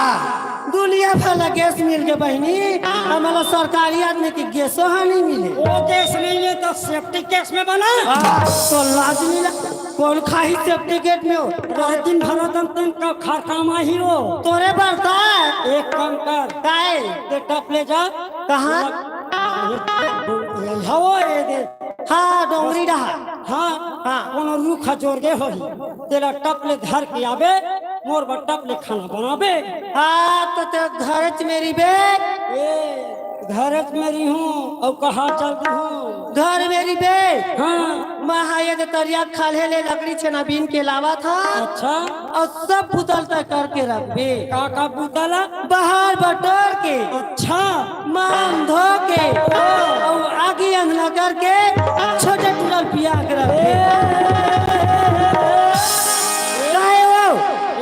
दुनिया भर ला गैस मिल गे बहिनी, हमला सरकारी आदमी के गैसो हा नहीं मिले। वो गैस नहीं है तो सेप्टिक गैस में बना। हाँ, तो लाज नहीं लग, कौन खाही सेप्टिक गैस में हो? रात दिन भर दम तुम का खा काम आही हो। तोरे बरता। एक काम कर। काय? ते टप ले जा। कहाँ? हवो ये दे। हाँ, डोंगरी डहा। हाँ, हाँ। कोनो रुख जोर गे होही। तेला टप ले धर के आबे, मोर बर टप ले खाना बनाबे। हाँ, तो ते घरच मेरी बे। ए, घरच मेरी हूँ, अउ कहाँ चल दी हूँ? घर मेरी बे। हाँ। माँ हाँ, ये दे तरिया खाल्हे ले लकड़ी छेना बीन के लावा था। अच्छा। अउ सब बुतल तय करके रखबे। का का बुतल? बाहर बटोर के। अच्छा। मान धो के। ओ। अउ आगी अंगना करके छोटे टूरा ल पिया के रखबे। ए। काय हो?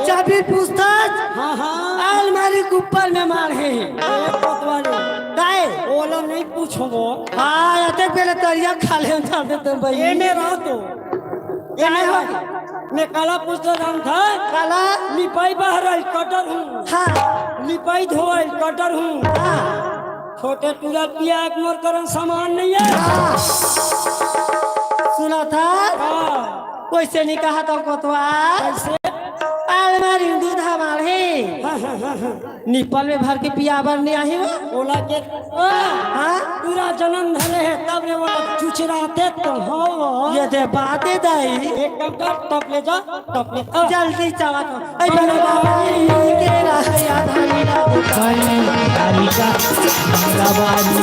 चाबी पूछतास? हाँ, हाँ। अलमारी के ऊपर में माढ़े हे। ए, कोतवाली। काय? ओला नहीं पूछो वो। हाँ, अतेक बेले तरिया खाल्हे में डाल देते भाई। ए, मेरा तो। ए, काय मेरा। हो? मैं काला पूछता जान था। काला? निपाई बहराई कटर हूँ। हाँ। निपाई धोवाई कटर हूँ। हाँ। छोटे टूरा ल पिया के मोर करन सामान नहीं है। हाँ। सुना था? हाँ। वैसे नहीं कहा था कोतवाल। कैसे? अलमारी में दूध हमार है। हाँ, हाँ, हाँ, हाँ। निपल में भर के पिया बर नहीं आही वो। ओला के, हाँ? पूरा जन्म धरे है, तब रे वो चुचराते तो हो। ये दे बात है दाई। एक काम कर, टप ले जा, टप ले जा। जल्दी चावा तो। ऐ बंगला बारी के रहा या धनी ला। बंगला बारी का, बंगला बारी।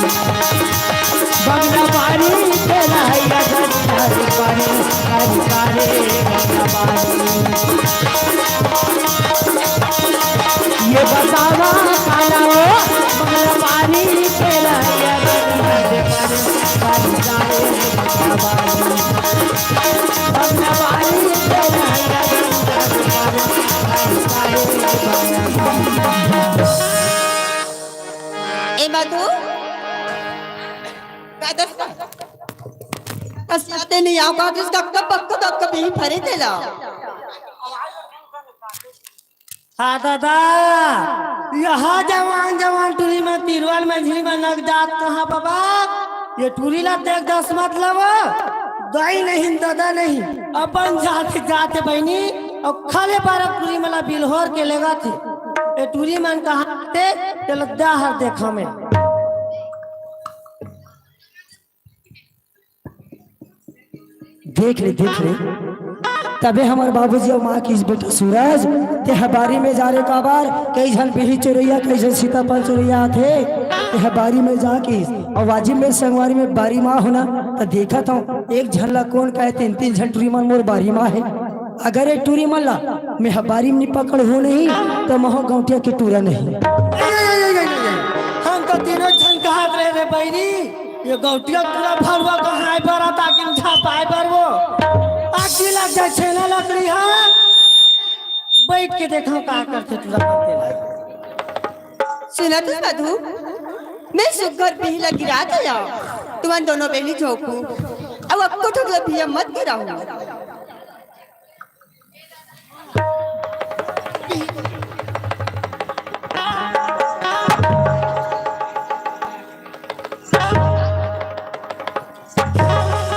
बंगला बारी के रहा या धनी ला, बारी, बारी, बारी, बंगला बारी। ये बतावा काला हो, बंगला बारी के रहा या धनी ला, बारी, बारी, बारी, बंगला बारी। ए मधु, का दस का? कस आते नहीं आओ का, जिसका कब, कब, कब, कब यही भरे थे ला। हाँ दादा, यहाँ जवान जवान टूरी में तिरवल में झिरी में नग जात कहाँ बाबा? ये टूरी ला देख दस मत लव, दाई नहीं दादा नहीं, अपन जात जात बहिनी, अउ खाले बारह टूरी मला बिलहोर के लेगा थे। ये टूरी मन कहाँ थे, ये लद्दा हर देखा में। देख ले, देख ले। तबे हमर बाबूजी अउ माँ किस, "बेटा सूरज, तेहा बारी में जा रे काबर? कई झन बिही चोरइया, कई झन सीताफल चोरइया आथे। तेहा बारी में जा," किस। अउ वाजिब में संगवारी में बारी माँ होना, त देखत हूँ, एक झन ला कोन कहे, तीन, तीन झन टूरी मन मोर बारी माँ हे। अगर ये टूरी मन ला मैं ह बारी में नी पकड़हूँ नहीं, त महूँ गौंटिया के टूरा नहीं। ए, ए, ए, ए, ए, ए, हम तो तीनों झन कहत रहे रे बहिनी, ये गौंटिया टूरा भरुआ कहाँ आए बर, ताकि हम झपाए बर वो। आगी लग जाए छेना लकड़ी हा। बैठ के देखो का करथे टूरा करथे ला। सुनत हस मधु, मैं सुग्घर बिही ला गिरा देव। तुमन दोनों बहिनी झोंकू, अउ अक्को ठोकला बिही मत गिराहू।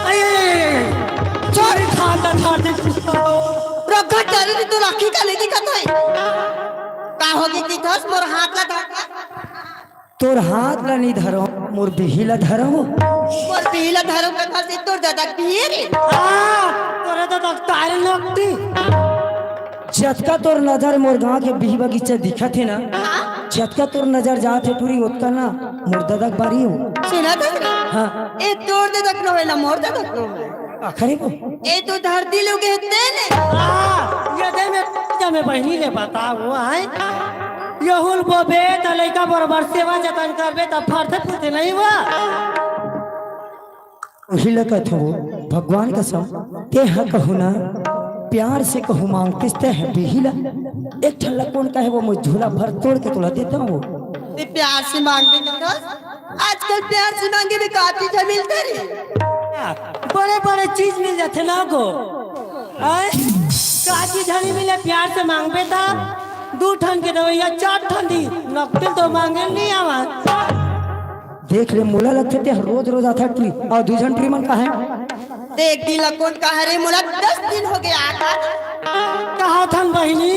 अरे, चोरी खाता था, देखो। रखा डरे नी तो राखी का नहीं दिखत है। का होगे कि धस मोर हाथ ला धर। तोर हाथ ला नी धरव, मोर बिही ला धरव। मोर बिही ला धरव कथस तोर ददा के बिही रे। हाँ, तोरे ददा के तारे नकटी। जतका तोर नजर मोर गांव के बिही बगीचा दिखत हे ना, हाँ? जतका तोर नजर जात हे टूरी, ओतका ना मोर ददा के बारी हो। सुनत हस? हाँ। ए तोर ददा के नोहे ना मोर ददा के नोहे। आखिरी को? ए तो धरती लोग हेते ने। हाँ, ये दे में, दे में बहिनी ले बताओ, आए? यहुल बोबे त लइका बरोबर सेवा जतन करबे त फरथे फुरथे नहीं हुआ। उही ल कथो, भगवान कसम, तेहा कहूँ ना, प्यार से कहूँ मांगतिस तेह बिही ला। एक ठन ला कोन कहे वो, मैं झोला भर तोड़ के तोला देता हूँ। ते प्यार से मांगबे कथस? आजकल प्यार से मांगे में का चीज मिलथे रे? बड़े बड़े चीज मिल जाथे ना गो। आय? का चीज नहीं मिले प्यार से मांगबे त? दू ठन के दवइया चार ठन दी, नकतिल तो मांगे नहीं आवा। देख ले, मोला लगथे ते रोज रोज आथा टुरी, अउ दू झन टुरी मन का हे? देख दिला कोन कहा रे, मोला दस दिन हो गया आथा। कहा थन बहिनी,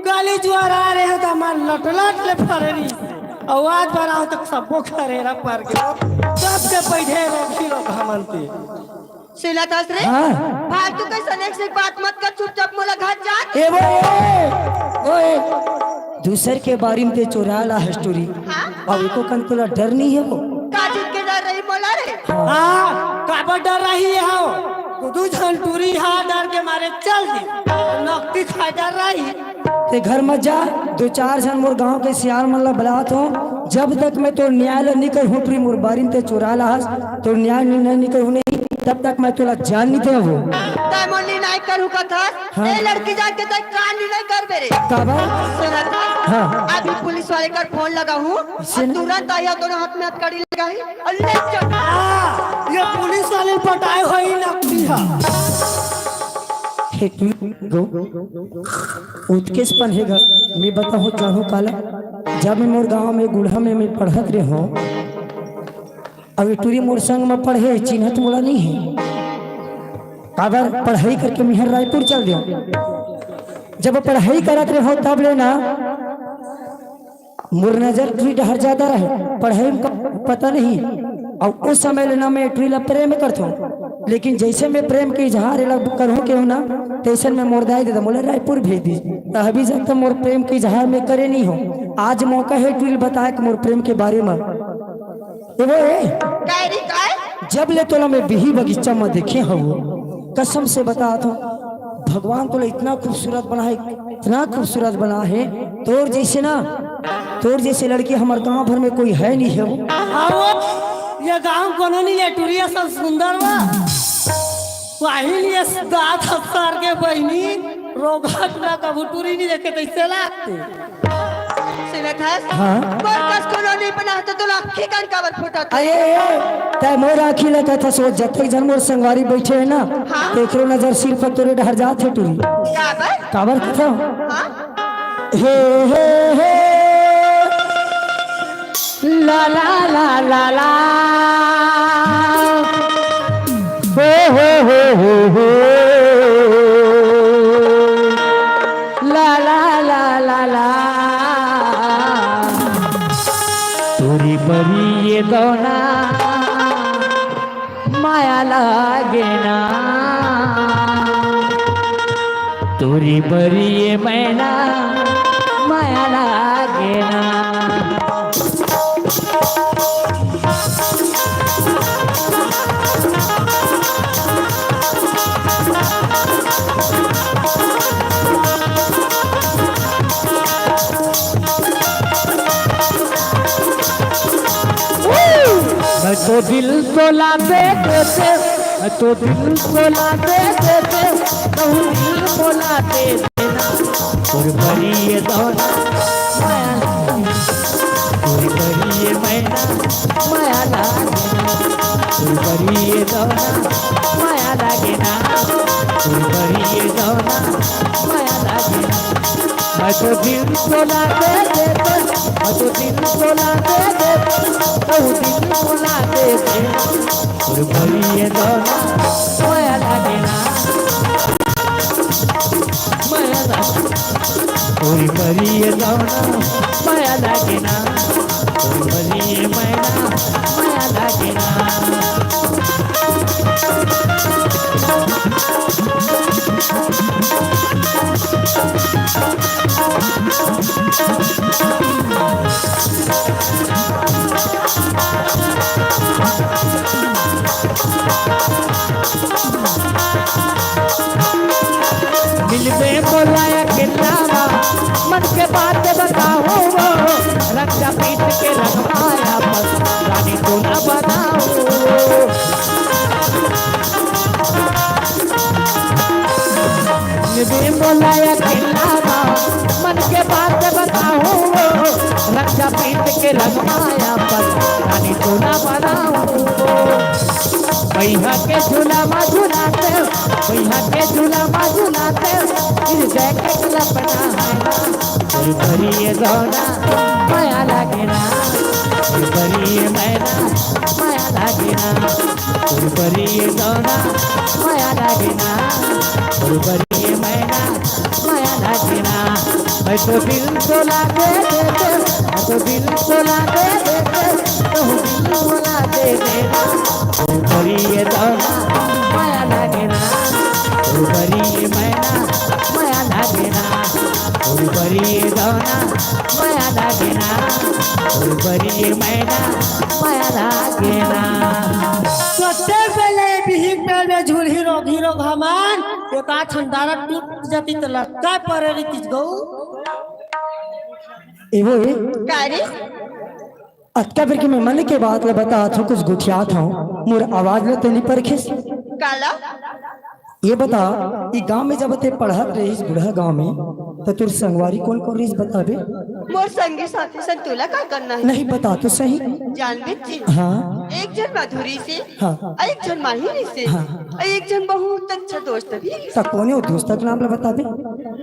काली जुआर आ रहे हो त मन लटलट ले फरे रही, अउ आज बार आव तक सबो खरेरा पर गयो, सबके पैठे रोकी लो घमन ते। सुनत हस रे? हाँ। फालतू के सनेक से बात मत कर, चुपचाप मोला घर जा। ए वो, ए, ओए, दूसर के बारी में ते चोरा ला हस टुरी। हाँ? अब एको कन तोला डर नहीं हे वो। का चीज के डर रही मोला रे? हाँ, काबर डर रही हे हो? दू, दू झन टुरी हा डर के मारे चल दी। नकती खाए डर रही। ते घर मत जा, दू चार झन मोर गांव के सियान मन ला बलात हो। जब तक मैं तोर न्याय ला नहीं करहूं टुरी, मोर बारी में ते चोरा ला हस, तोर न्याय निर्णय नहीं करहूं नहीं, तब तक मैं तोला जान नहीं देवं। तै मोर निर्णय करहूं कथस? हाँ। ए लड़की जान के तै का निर्णय करबे रे? काबर? सुनत हस? हाँ। अभी पुलिस वाले कर फोन लगाहूं, अउ तुरंत आही, दोनों हाथ में हथकड़ी लगाही अउ ले चल। हाँ, ये पुलिस वाले पटाए होही नकती हा। हे टुरी गो, ओतकेच पन हे गा, मैं बताहूं जानहूं काला। जब मैं मोर गांव में गुड़हा में मैं पढ़त रहेंव, अब ये टुरी मोर संग में पढ़े, चिन्हत मोला नहीं हे। काबर पढ़ाई करके मिहर रायपुर चल देंव। जब पढ़ाई करत रहेंव तब ले ना मोर नजर टुरी डहर ज्यादा रहे, पढ़ाई में क-, पता नहीं। अउ ओ समय ले ना मैं टुरी ला प्रेम करथंव, लेकिन जइसे मैं प्रेम के इजहार एला करहूं केहू ना, तइसन में मोर दाई ददा मोला रायपुर भेज दिस। त अभी जब तक मोर प्रेम के इजहार मैं करे नहीं हों, आज मौका हे टुरी ल बताए के मोर प्रेम के बारे में। ए वो ए, काय रे काय? जब ले तोला मैं बिही बगीचा में देखे हवं, कसम से बतात हंव, भगवान तोला इतना खूबसूरत बना हे, इतना खूबसूरत बना हे, तोर जइसे ना, तोर जइसे लड़की हमर गांव भर में कोई हे नहीं हे वो। हाँ वो, ये गांव कोनो नहीं हे, टुरी असन सुंदर बा। वही लिए दांत हसार के बहिनी, रोगट ना कभू टुरी नहीं देखे तइसे लागथे। सुनत हस? हाँ। मोर कस कोनो नहीं बना त तोला अक्खी कान काबर फूटत हे? अरे, तै मोर आँखी ला कथस, ओ जतेक झन मोर संगवारी बइठे हे ना, हाँ। तेकरो नजर सिर्फ तोरे डहर जात हे टुरी। काबर? काबर कथंव? हाँ। हे, हे, हे। ला, ला, ला, ला, ला। हो, हो, हो, हो, हो। ला, ला, ला, ला, ला। टुरी बरी ये दौना, माया लागे ना। टुरी बरी ये मैना, माया लागे ना। मैं तो दिल तोला दे देते, मैं तो दिल तोला दे देते, कहूँ दिल मोला दे देना। तोर बरी ये दौना, माया लागे ना। तोर बरी ये मैना, माया लागे ना। तोर बरी ये दौना, माया लागे ना। तोर बरी ये दौना, माया लागे ना। मैं तो दिल तोला दे देते, मैं तो दिल तोला दे देते, कहूँ दिल मोला दे देना। तोर बरी ये दौना, माया लागे ना। माया लागे। तोर बरी ये दौना, माया लागे ना। तोर बरी ये मैना, माया लागे ना। मिलबे मोला अकेला मा, मन के बात बताहूँ वो, रंग पीत के रंग माया पर रानी तू ना बनाओ। मिलबे मोला अकेला मा, मन के बात बताहूँ वो, रंग पीत के रंग माया पर रानी तू ना बनाओ। भैया के झूला मा झूलाते, भैया के झूला मा झूलाते, फिर जाके लपना है ना। तोर फुलबरिए गौना मया लागे ना, फुलबरिए मैना मया लागे ना, फुलबरिए गौना मया लागे ना, फुलबरिए मैना मया लागे ना। मैं तो दिल तोला दे देते, मैं तो दिल तोला दे देते, तो दिल तोला दे देना। फुलबरिए गौना मया लागे ना, फुलबरिए मैना मया लागे ना, फुलबरिए गौना मया लागे ना, फुलबरिए मैना मया लागे ना। कते बेले बिहिक पेड़ में झुलही रोगही रोगहा मन, एका छंदारा टूट जती त लटका परे रहितिस गऊ। एवो ए, का रे? अतका बेर के मैं मन के बात ल बतात हूँ, कुछ गोठियात हूँ, मोर आवाज ल तो नहीं परखिस। काला? ये बता, ई गांव में जब ते पढ़त रहिस बुढ़ा गांव में, त तोर संगवारी कौन कौन रहिस बताबे? मोर संगी साथी संग तोला का करना है? नहीं, बता तो सही। जानबे जी। हाँ। एक झन माधुरी से, हाँ। अउ एक झन माहिरी से, हाँ। अउ एक झन बहुत अच्छा दोस्त भी रहिस। त कोने ओ दोस्त के नाम ल बताबे?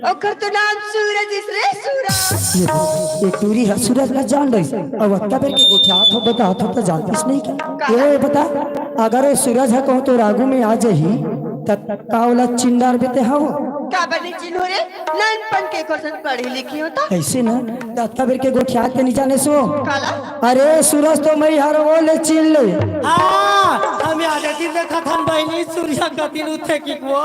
ओकर तो नाम सूरज इस रे, सूरज। ये देख, एक टूरी ह सूरज ल जान रहिस, अउ अतका बेर के गोठियात हो, बतात हो त जानतिस नहीं का? का? ये बता, अगर ओ सूरज ह कहूँ तोर आगू में आ जाही, त का ओला चिन डारबे ते हव? काबर नहीं चिन्हूं रे? नानपन के एकर संग पढ़े लिखे हों त। अइसे ना, त अतका बेर के गोठियात ते नहीं जानेस ओ। काला? अरे सूरज तो मैं हरंव, ले चिन ले। हाँ, हम आधे दिन देखत हन बहिनी, सूरज कतिन उठे कि वो।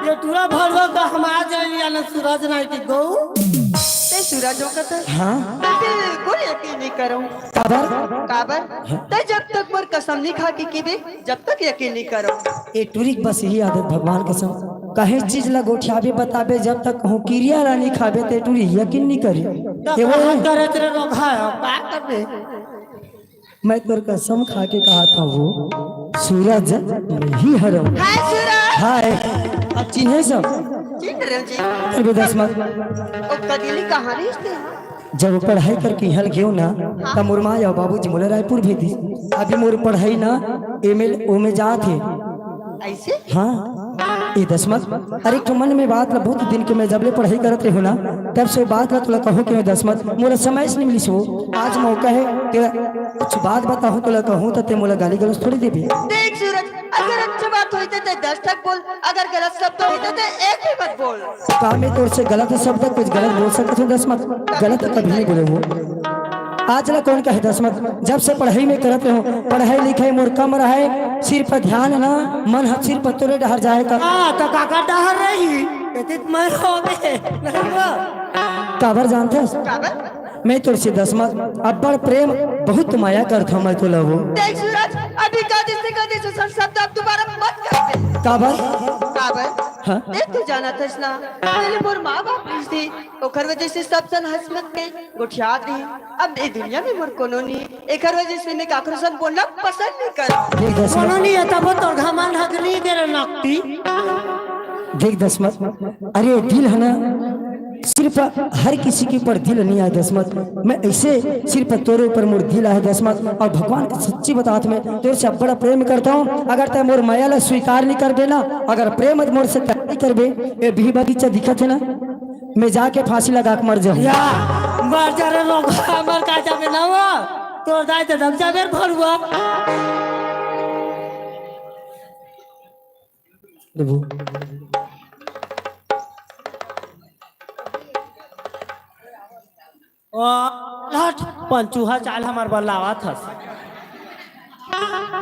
ये टूरा भरवा का हम आ जाए या ना सूरज नहीं कि गऊ। ते सूरज हो कथे? हाँ। बिल्कुल यकीन नहीं करंव। काबर? काबर? ते जब तक मोर कसम नहीं खा के कहिबे, जब तक यकीन नहीं करंव। ए टूरी के बस यही आदत, भगवान कसम। कहे चीज ला गोठियाबे बताबे, जब तक कहूँ किरिया ला नहीं खाबे, ते टूरी यकीन नहीं करे। त ए वो कहाँ करे तेरे लोग है, का करबे? मैं तोर कसम खा के कहत हंव, सूरज मैं ही हरंव। हाय सूरज। हाय। अब चिन्हे सब? चिन्ह रहे जी। अरे दस मत। ओ कदिली कहाँ रहिस ते? जब वो पढ़ाई करके इहाँ ले गेंव ना, त मोर माँ अउ बाबूजी मोला रायपुर भेज दिस। अभी मोर पढ़ाई ना एम ए ल, ओमे जात हे। अइसे? हाँ। ए दस मत, अरे एक ठो मन में बात ला, बहुत दिन के मैं जब ले पढ़ाई करत रहेंव ना, तब से बात ला तोला कहूँ कि मैं दस मत, मोला समय से नहीं मिलिस हो। आज मौका हे, तेला कुछ बात बताहूँ तोला कहूँ, त ते मोला गाली गलौज थोड़ी देबे। देख सूरज, अगर अच्छा बात होही त ते दस ठक बोल, अगर गलत शब्द होही त ते एक भी मत बोल। का मैं तोर से गलत शब्द कुछ गलत बोल सकत हंव दस मत? गलत कभी नहीं बोले हो। आज ला कौन कहे दस मत, जब से पढ़ाई में करत रहेंव, पढ़ाई लिखाई मोर कम रहे, सिर्फ ध्यान ना, मन ह सिर्फ तोरे डहर जाए का। हाँ, त काकर डहर रही? एतित मैं होंव, नहीं वो। काबर जानथस? काबर? मैं तोर से दस मत, अब्बड़ प्रेम, बहुत मया करथंव मैं तोला वो। देख सूरज, अभी कह दिस ते कह दिस, सब शब्द अब दोबारा मत कहबे। काबर? काबर? हाँ? देख तू जानत हस ना, पहले मोर माँ बाप रहिस हे, ओकर वजह से सब झन हंसमत में गोठियात रहिन। अब ए दुनिया में मोर कोनो नहीं, एकर वजह से मैं काकरो संग बोलना पसंद नहीं करंव। देख दस मत। कोनो नहीं हे, तब तोर घमंड हक नहीं दे रहा नकटी। देख दस मत, अरे दिल हे ना, सिर्फ हर किसी के ऊपर दिल नहीं आए दस मत। मैं अइसे सिर्फ तोरे ऊपर मोर दिल आए दस मत, अउ भगवान के सच्ची बतात मैं तोर से बड़ा प्रेम करथंव। अगर ते मोर मया ला स्वीकार नहीं करबे ना, अगर प्रेम मोर से प्यार नहीं करबे, ए बिही बगीचा दिखत हे ना, मैं जाके फांसी लगा के मर जाहूँ। या, मर जा रे लोग, मर का जाबे ना वो, तोर दाई ते दम जाबे रे भरुआ। देबो। ओ, हट, पंचूहा चाल हमर बर लावत हस।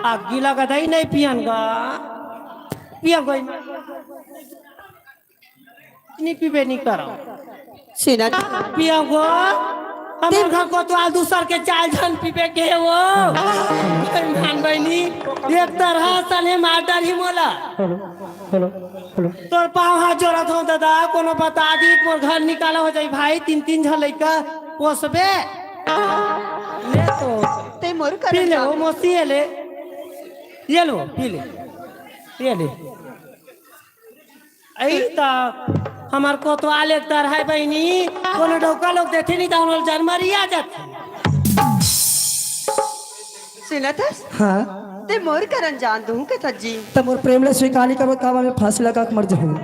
आगी लगा दई नहीं पियन गा। पियन गई। नहीं पीबे नहीं करो। सुनत। पियन गो। हमर घर कोतवाल दूसर के चाल झन पीबे के वो। मान बहिनी, एक तरह सने मार डारही मोला। Hello, hello, hello. तोर पाँव हाथ जोड़त हंव दादा, कोनो बता दी, मोर घर निकाला हो जाई भाई, तीन, तीन झन लइका पोसबे। ले तो। ते मोर पी ले, वो मौसी हे ले। ये लो, पी ले। ये ले। अई त हमर कोतवाल एक तरह हे बहिनी, कोनो डौका लोग देथे नहीं त हमर जान मरिया जाथे। सुनत हस? हाँ। ते मोर करन जान दूँ कथस जी। त मोर प्रेम ला स्वीकार नहीं करबे, का मैं फांसी लगा के मर जाहूँ।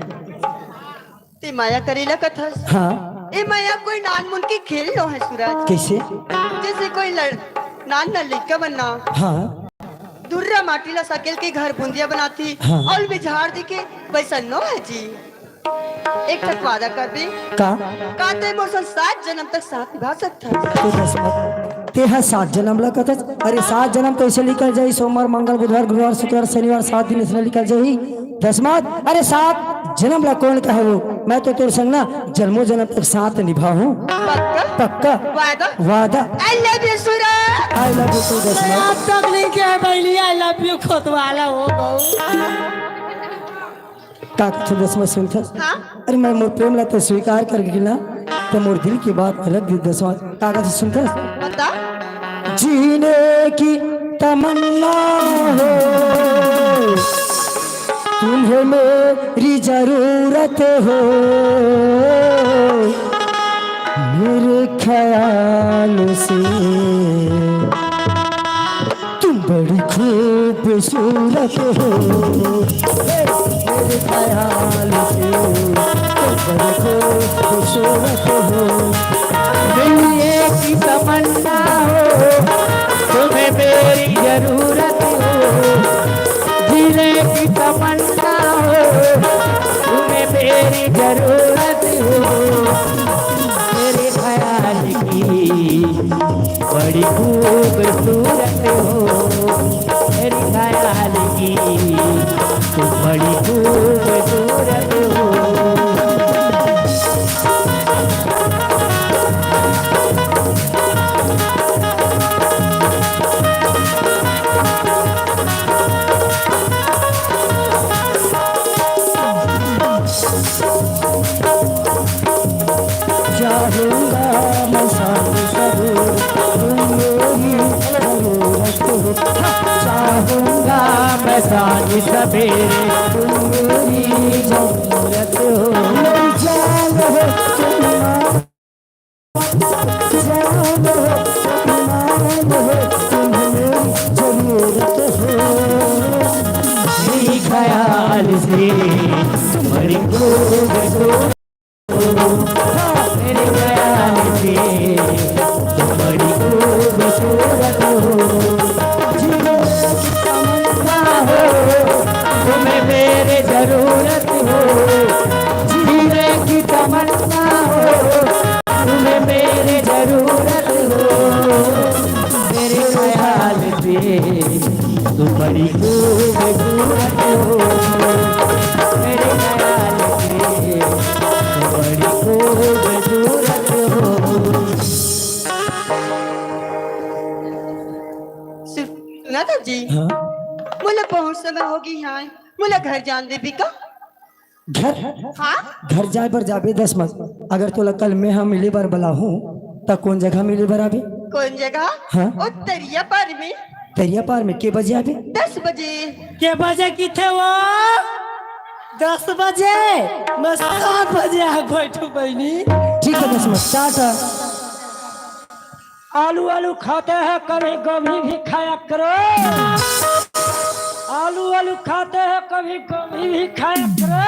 ते मया करे ला कथस? हाँ। ए मया कोई नानमुन के खेल नो हे सूरज। कइसे? जइसे कोई लड़-, नान नान लइका मन ना हाँ। धुर्रा माटी ला सकेल के घर भुंदिया बनाथे हाँ। अउ बिझार दे के, वइसन नो हे जी। एक ठक वादा करबे। का? का तैं मोर संग सात जनम तक साथ निभा सकथस? ते दस मत। तेहा सात जनम ला कथस? अरे सात जनम कइसे निकल जाही? सोमवार, मंगल, बुधवार, गुरुवार, शुक्रवार, शनिवार, सात दिन अइसने निकल जाही। दस मत। अरे सात जनम ला कोन कहे वो? मैं तो तोर संग ना जन्मों जनम तक साथ निभाहूँ। पक्का? पक्का। वादा? वादा। I love you Suraj. I love you too दस मत। आज तक नइ कहे बहिनी I love you खोतवाला हो गऊ। का कथों दस मत सुनथस? हाँ? अरे मैं मोर प्रेम ला तो स्वीकार कर गे ना, त मोर दिल के बात मैं रख देथों दस मत। का कथों सुनथस? बता। जीने की तमन्ना हो, तुम्हें मेरी जरूरत हो, मेरे ख्याल से तुम बड़ी खूबसूरत हो, मेरे ख्याल से तुम बड़ी खूबसूरत हो। जीने की तमन्ना हो, तुम्हें मेरी जरूरत हो। जीने की तमन्ना हो, तुम्हें मेरी जरूरत हो। मेरे ख्याल की बड़ी खूबसूरत हो, मेरे ख्याल की तुम बड़ी खूबसूरत हो। चाहूंगा मैं सांझ सवेरे, तुम मेरी जरूरत हो। चाहूंगा मैं सांझ सवेरे, तुम मेरी जरूरत हो। मेरी जान हो तुम, जान हो तुम, मान हो तुम, मेरी जरूरत हो। मेरे ख्याल से तुम्हारी खूबसूरत मेरे ख्याल से तुम बड़ी खूबसूरत हो। जीने की तमन्ना हो, तुम्हें मेरे जरूरत हो। जीने की तमन्ना हो, तुम्हें मेरे जरूरत हो। मेरे ख्याल से तुम बड़ी खूबसूरत हो, मेरे ख्याल से तुम बड़ी खूबसूरत हो। सुन-, सुनथस जी? हाँ। मोला बहुत समय होगे हे, मोला घर जान देबे का? घर? हाँ? घर जाए बर जाबे दस मत। अगर तोला कल मैं हा मिले बर बलाहूँ, त कोन जगह मिले बर आबे? कोन जगह? हाँ? ओ तरिया पार में। तरिया पार में के बजे आबे? दस बजे। के बजे किथे वो? दस बजे। मैं सात बजे आ बैठू बहिनी। ठीक है दस मत, टाटा। आलू आलू खाते हैं, कभी गोभी भी खाया करो। आलू आलू खाते हैं, कभी गोभी भी खाया करो।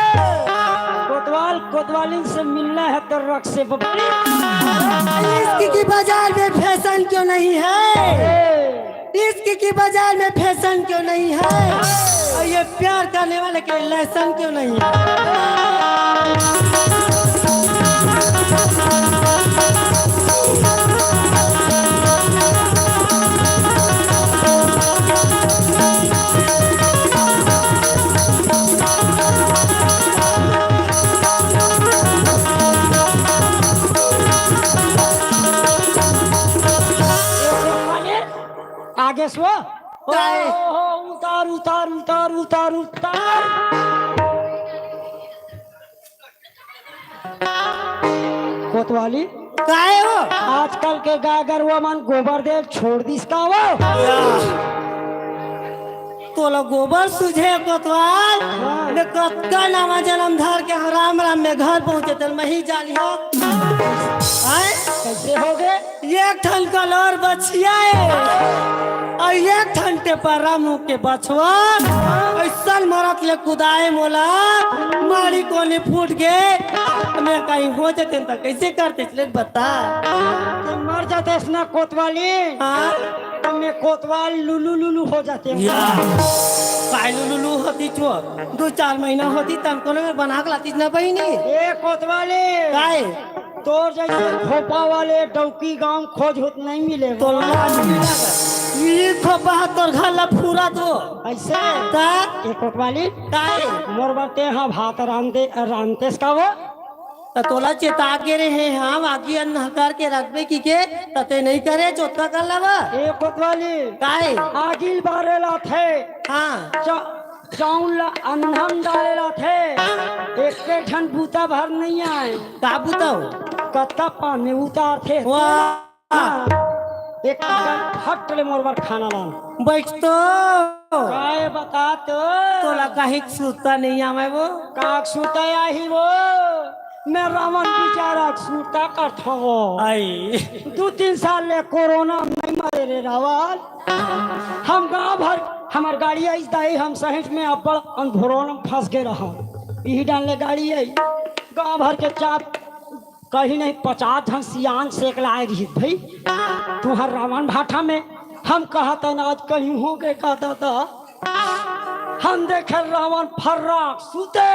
कोतवाल कोतवालिन से मिलना है तो रख से बबली। इश्क की बाजार में फैशन क्यों नहीं है? इश्क की बाजार में फैशन क्यों नहीं है? और ये प्यार करने वाले के लिए लेसन क्यों नहीं है? आगे सो। काय? ओहो, उतार, उतार, उतार, उतार, उतार। कोतवाली। काय हो? आजकल के गाय गरुवा मन गोबर दे छोड़ दिस का वो? तोला गोबर सूझे कोतवाल। हाँ। मैं कतका नवा जन्म धर के हराम राम में घर पहुंचे तेल मही जानी हो। आय? कैसे हो गए? एक ठन कलोर बछिया है और एक ठन टेपरा मुंह के बछवा। ऐसन मरत ले कुदाए मोला, मारी कोनी फूट गे। मैं कहीं हो जाते त कैसे करते, ले बता। तो मर जाते ना कोतवाली। हाँ। तो मैं कोतवाल लुलू लुलू हो जाते हूँ। या। काय लुलू लुलू होती चोर? दो चार महीना होती तन कोनो में बना के लाती ना बहिनी। ए कोतवाली। काय? तोर जैसे खोपा वाले डौकी गांव खोज होत नहीं मिले। तो लाज भी लगा। ये खोपा तोर घर ला पूरा तो। ऐसे? ता? ए कोतवाली। काय? मोर बरते हाँ भात रांधे, रांधतेस का वो? त तोला चेता के रहे हम, आगी अन्न हकार के रखबे की के, त ते नहीं करे, जोतना कर लावा। ए कोतवाली। काय? आगिल बारे लाथे। हाँ। चा-, चाउन ला अन्नम डाले लाथे। एक ठन बूता भर नहीं आए। का बूता हो? कत्ता पान में उतार थे। वाह। हाँ। एक कन हट ले मोर बर खाना लान। बैठ तो। काय बता तो? तोला काहे के सुरता नहीं आवे वो? का के सुरता आही वो? मैं रावण बेचारा के सुरता करता वो। आई। दो तीन साल ले कोरोना में नहीं मरे रे रावण। हम गांव भर, हमार गाड़ी आई दाई, हम सहित में अब्बड़ अंधोरोन में फंस गए रहा। यही डाल ले गाड़ी आई, गांव भर के चार कहीं नहीं, पचास झन सियान से एक लाए रही भाई। तुहर रावण भाटा में हम कहा था ना, आज कहीं हो गए का दादा। हम देखे रावण फर्राक सुते।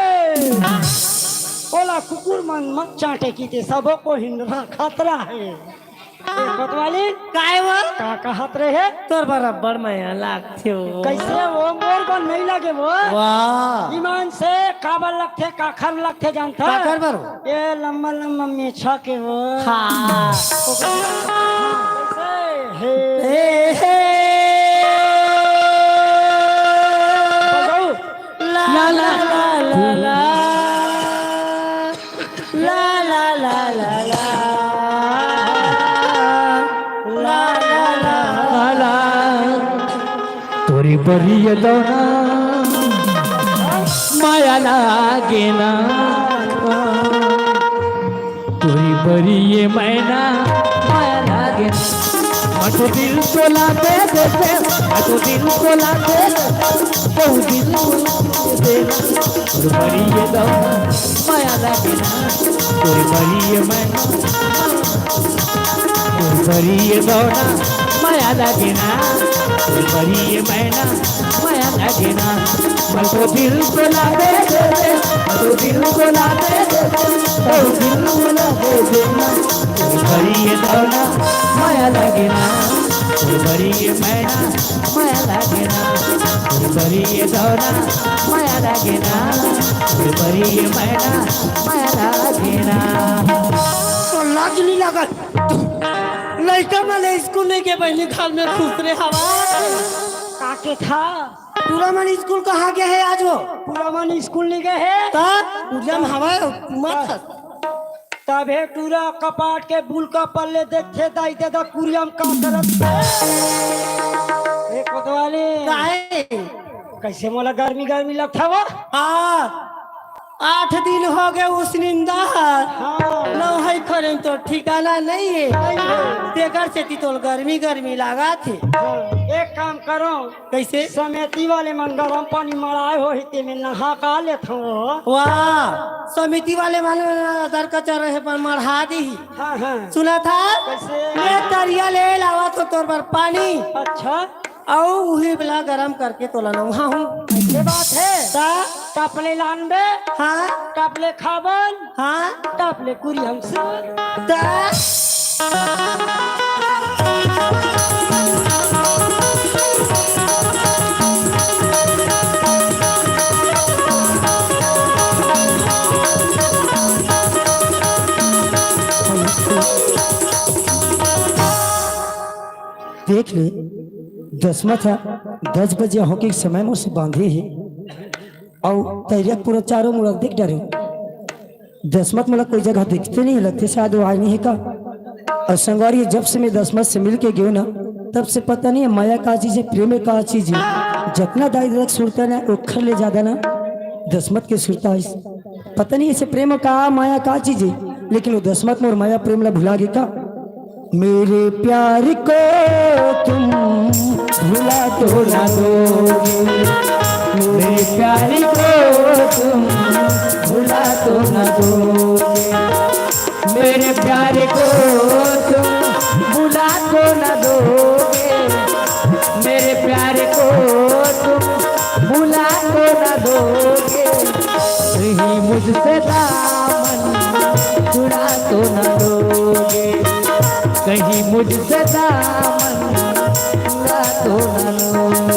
ओला कुकुर मन मत चाटे की ते सबो को हिंडरा खतरा है। ए कोतवाली। काय वो? का कहत रहे? तोर बराबर मया लागथे वो। कैसे वो? मोर बर नहीं लगे वो। वाह। ईमान से काबर लगथे, काखर लगथे जानथा? काखर बर हो? ए लंबा लंबा मेछा के वो। हाँ। कैसे? हे। हे, हे। बजाऊ। ला, ला, ला, ला, ला। ला, ला, ला, ला, ला। ला, ला, ला, ला, ला। तोरी बरिया दौना माया लागे ना। तोरी बरिया मैना माया लागे ना। मटो दिल तोला दे दे दे, मटो दिल तोला दे दे, बहु दिल तोला दे दे। तोर बरिया दौना माया लागे ना, तोर बरिया मैना, तोर बरिया दौना माया लागे ना, तोर बरिया मैना माया लागे ना। मटो दिल तोला दे दे दे, मटो दिल तोला दे दे दे, बहु दिल तोला दे दे ना। तोर बरिया दौना माया लागे ना, तोर बरिया मैना माया लागे ना, तोर बरिया दौना माया लागे ना, तोर बरिया मैना माया लागे ना। तो लाज नहीं लागत? लइका मन स्कूल नहीं के बहिनी घर में खुसरे हवा। का के था? टूरा मन स्कूल कहाँ गए है आज वो? टूरा मन स्कूल नहीं गए है। ता टूरा में हवा है, मत हंस। तभे टूरा कपाट के बुल का पल्ले देखथे दाई ददा कुरिया में का करत। ए कोतवाली। काहे? कैसे मोला गर्मी गर्मी लगथा वो? हाँ, आठ दिन हो गए उस निंदा। हाँ। नहाई खरे तो ठिकाना नहीं है। नहीं है। तेकर सेती तोल गर्मी गर्मी लागा थे। हाँ, एक काम करो, कैसे? समिति वाले मन गरम पानी मड़ाए होही, तेमे नहा का लेथव। वाह, समिति वाले मन दर कचर रहे पर मढ़ा दी। हाँ, हाँ। सुना था? कैसे? ये तरिया ले लावा तो तोर बर पानी। अच्छा। अउ उही बेला गरम करके तोला नहाहूँ। ये बात है। ता? टपले लानबे? हाँ। टपले खाबन? हाँ। टपले कुरी हमसे। ता? देख ले, दसमत ह दस बजे होके समय मोर से बांधे हे। अउ तैरिया पूरा चारों मुड़ा देख डरे। दसमत मोला कोई जगह दिखते नहीं लगते, शायद वो आए नहीं है का। और संगवारी, जब से मैं दसमत से मिल के गयो ना, तब से पता नहीं है माया का चीज है, प्रेम का चीज है। जतना दाई ददा के सुरता ना, ओखर ले ज्यादा ना दसमत के सुरता होइस। पता नहीं इसे प्रेम का माया का चीज है, लेकिन वो दसमत मोर माया प्रेम ला भुला गे का? मेरे प्यार को तुम भुला तो ना दोगे, मेरे प्यार को तुम भुला तो ना दोगे, मेरे प्यार को तुम भुला तो ना दोगे, मेरे प्यार को तुम भुला तो ना दोगे, कहीं मुझसे दामन छुड़ा तो ना दोगे, कहीं मुझसे दामन छुड़ा तो ना दोगे।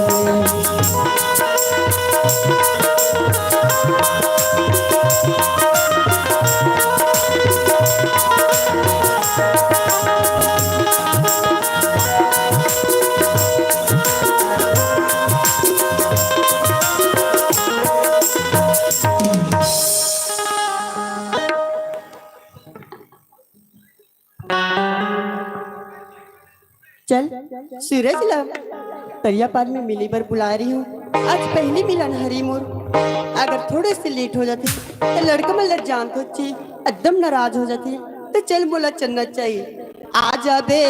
चल, सूरज ला तरिया पार में मिले बर बुला रही हूँ। आज पहली मिलन हरी मोर, अगर थोड़े से लेट हो जाथे तो लड़का मन ला जानत होच, एकदम नाराज हो जाथे। तो चल, मोला चलना चाहिए। आ जाबे।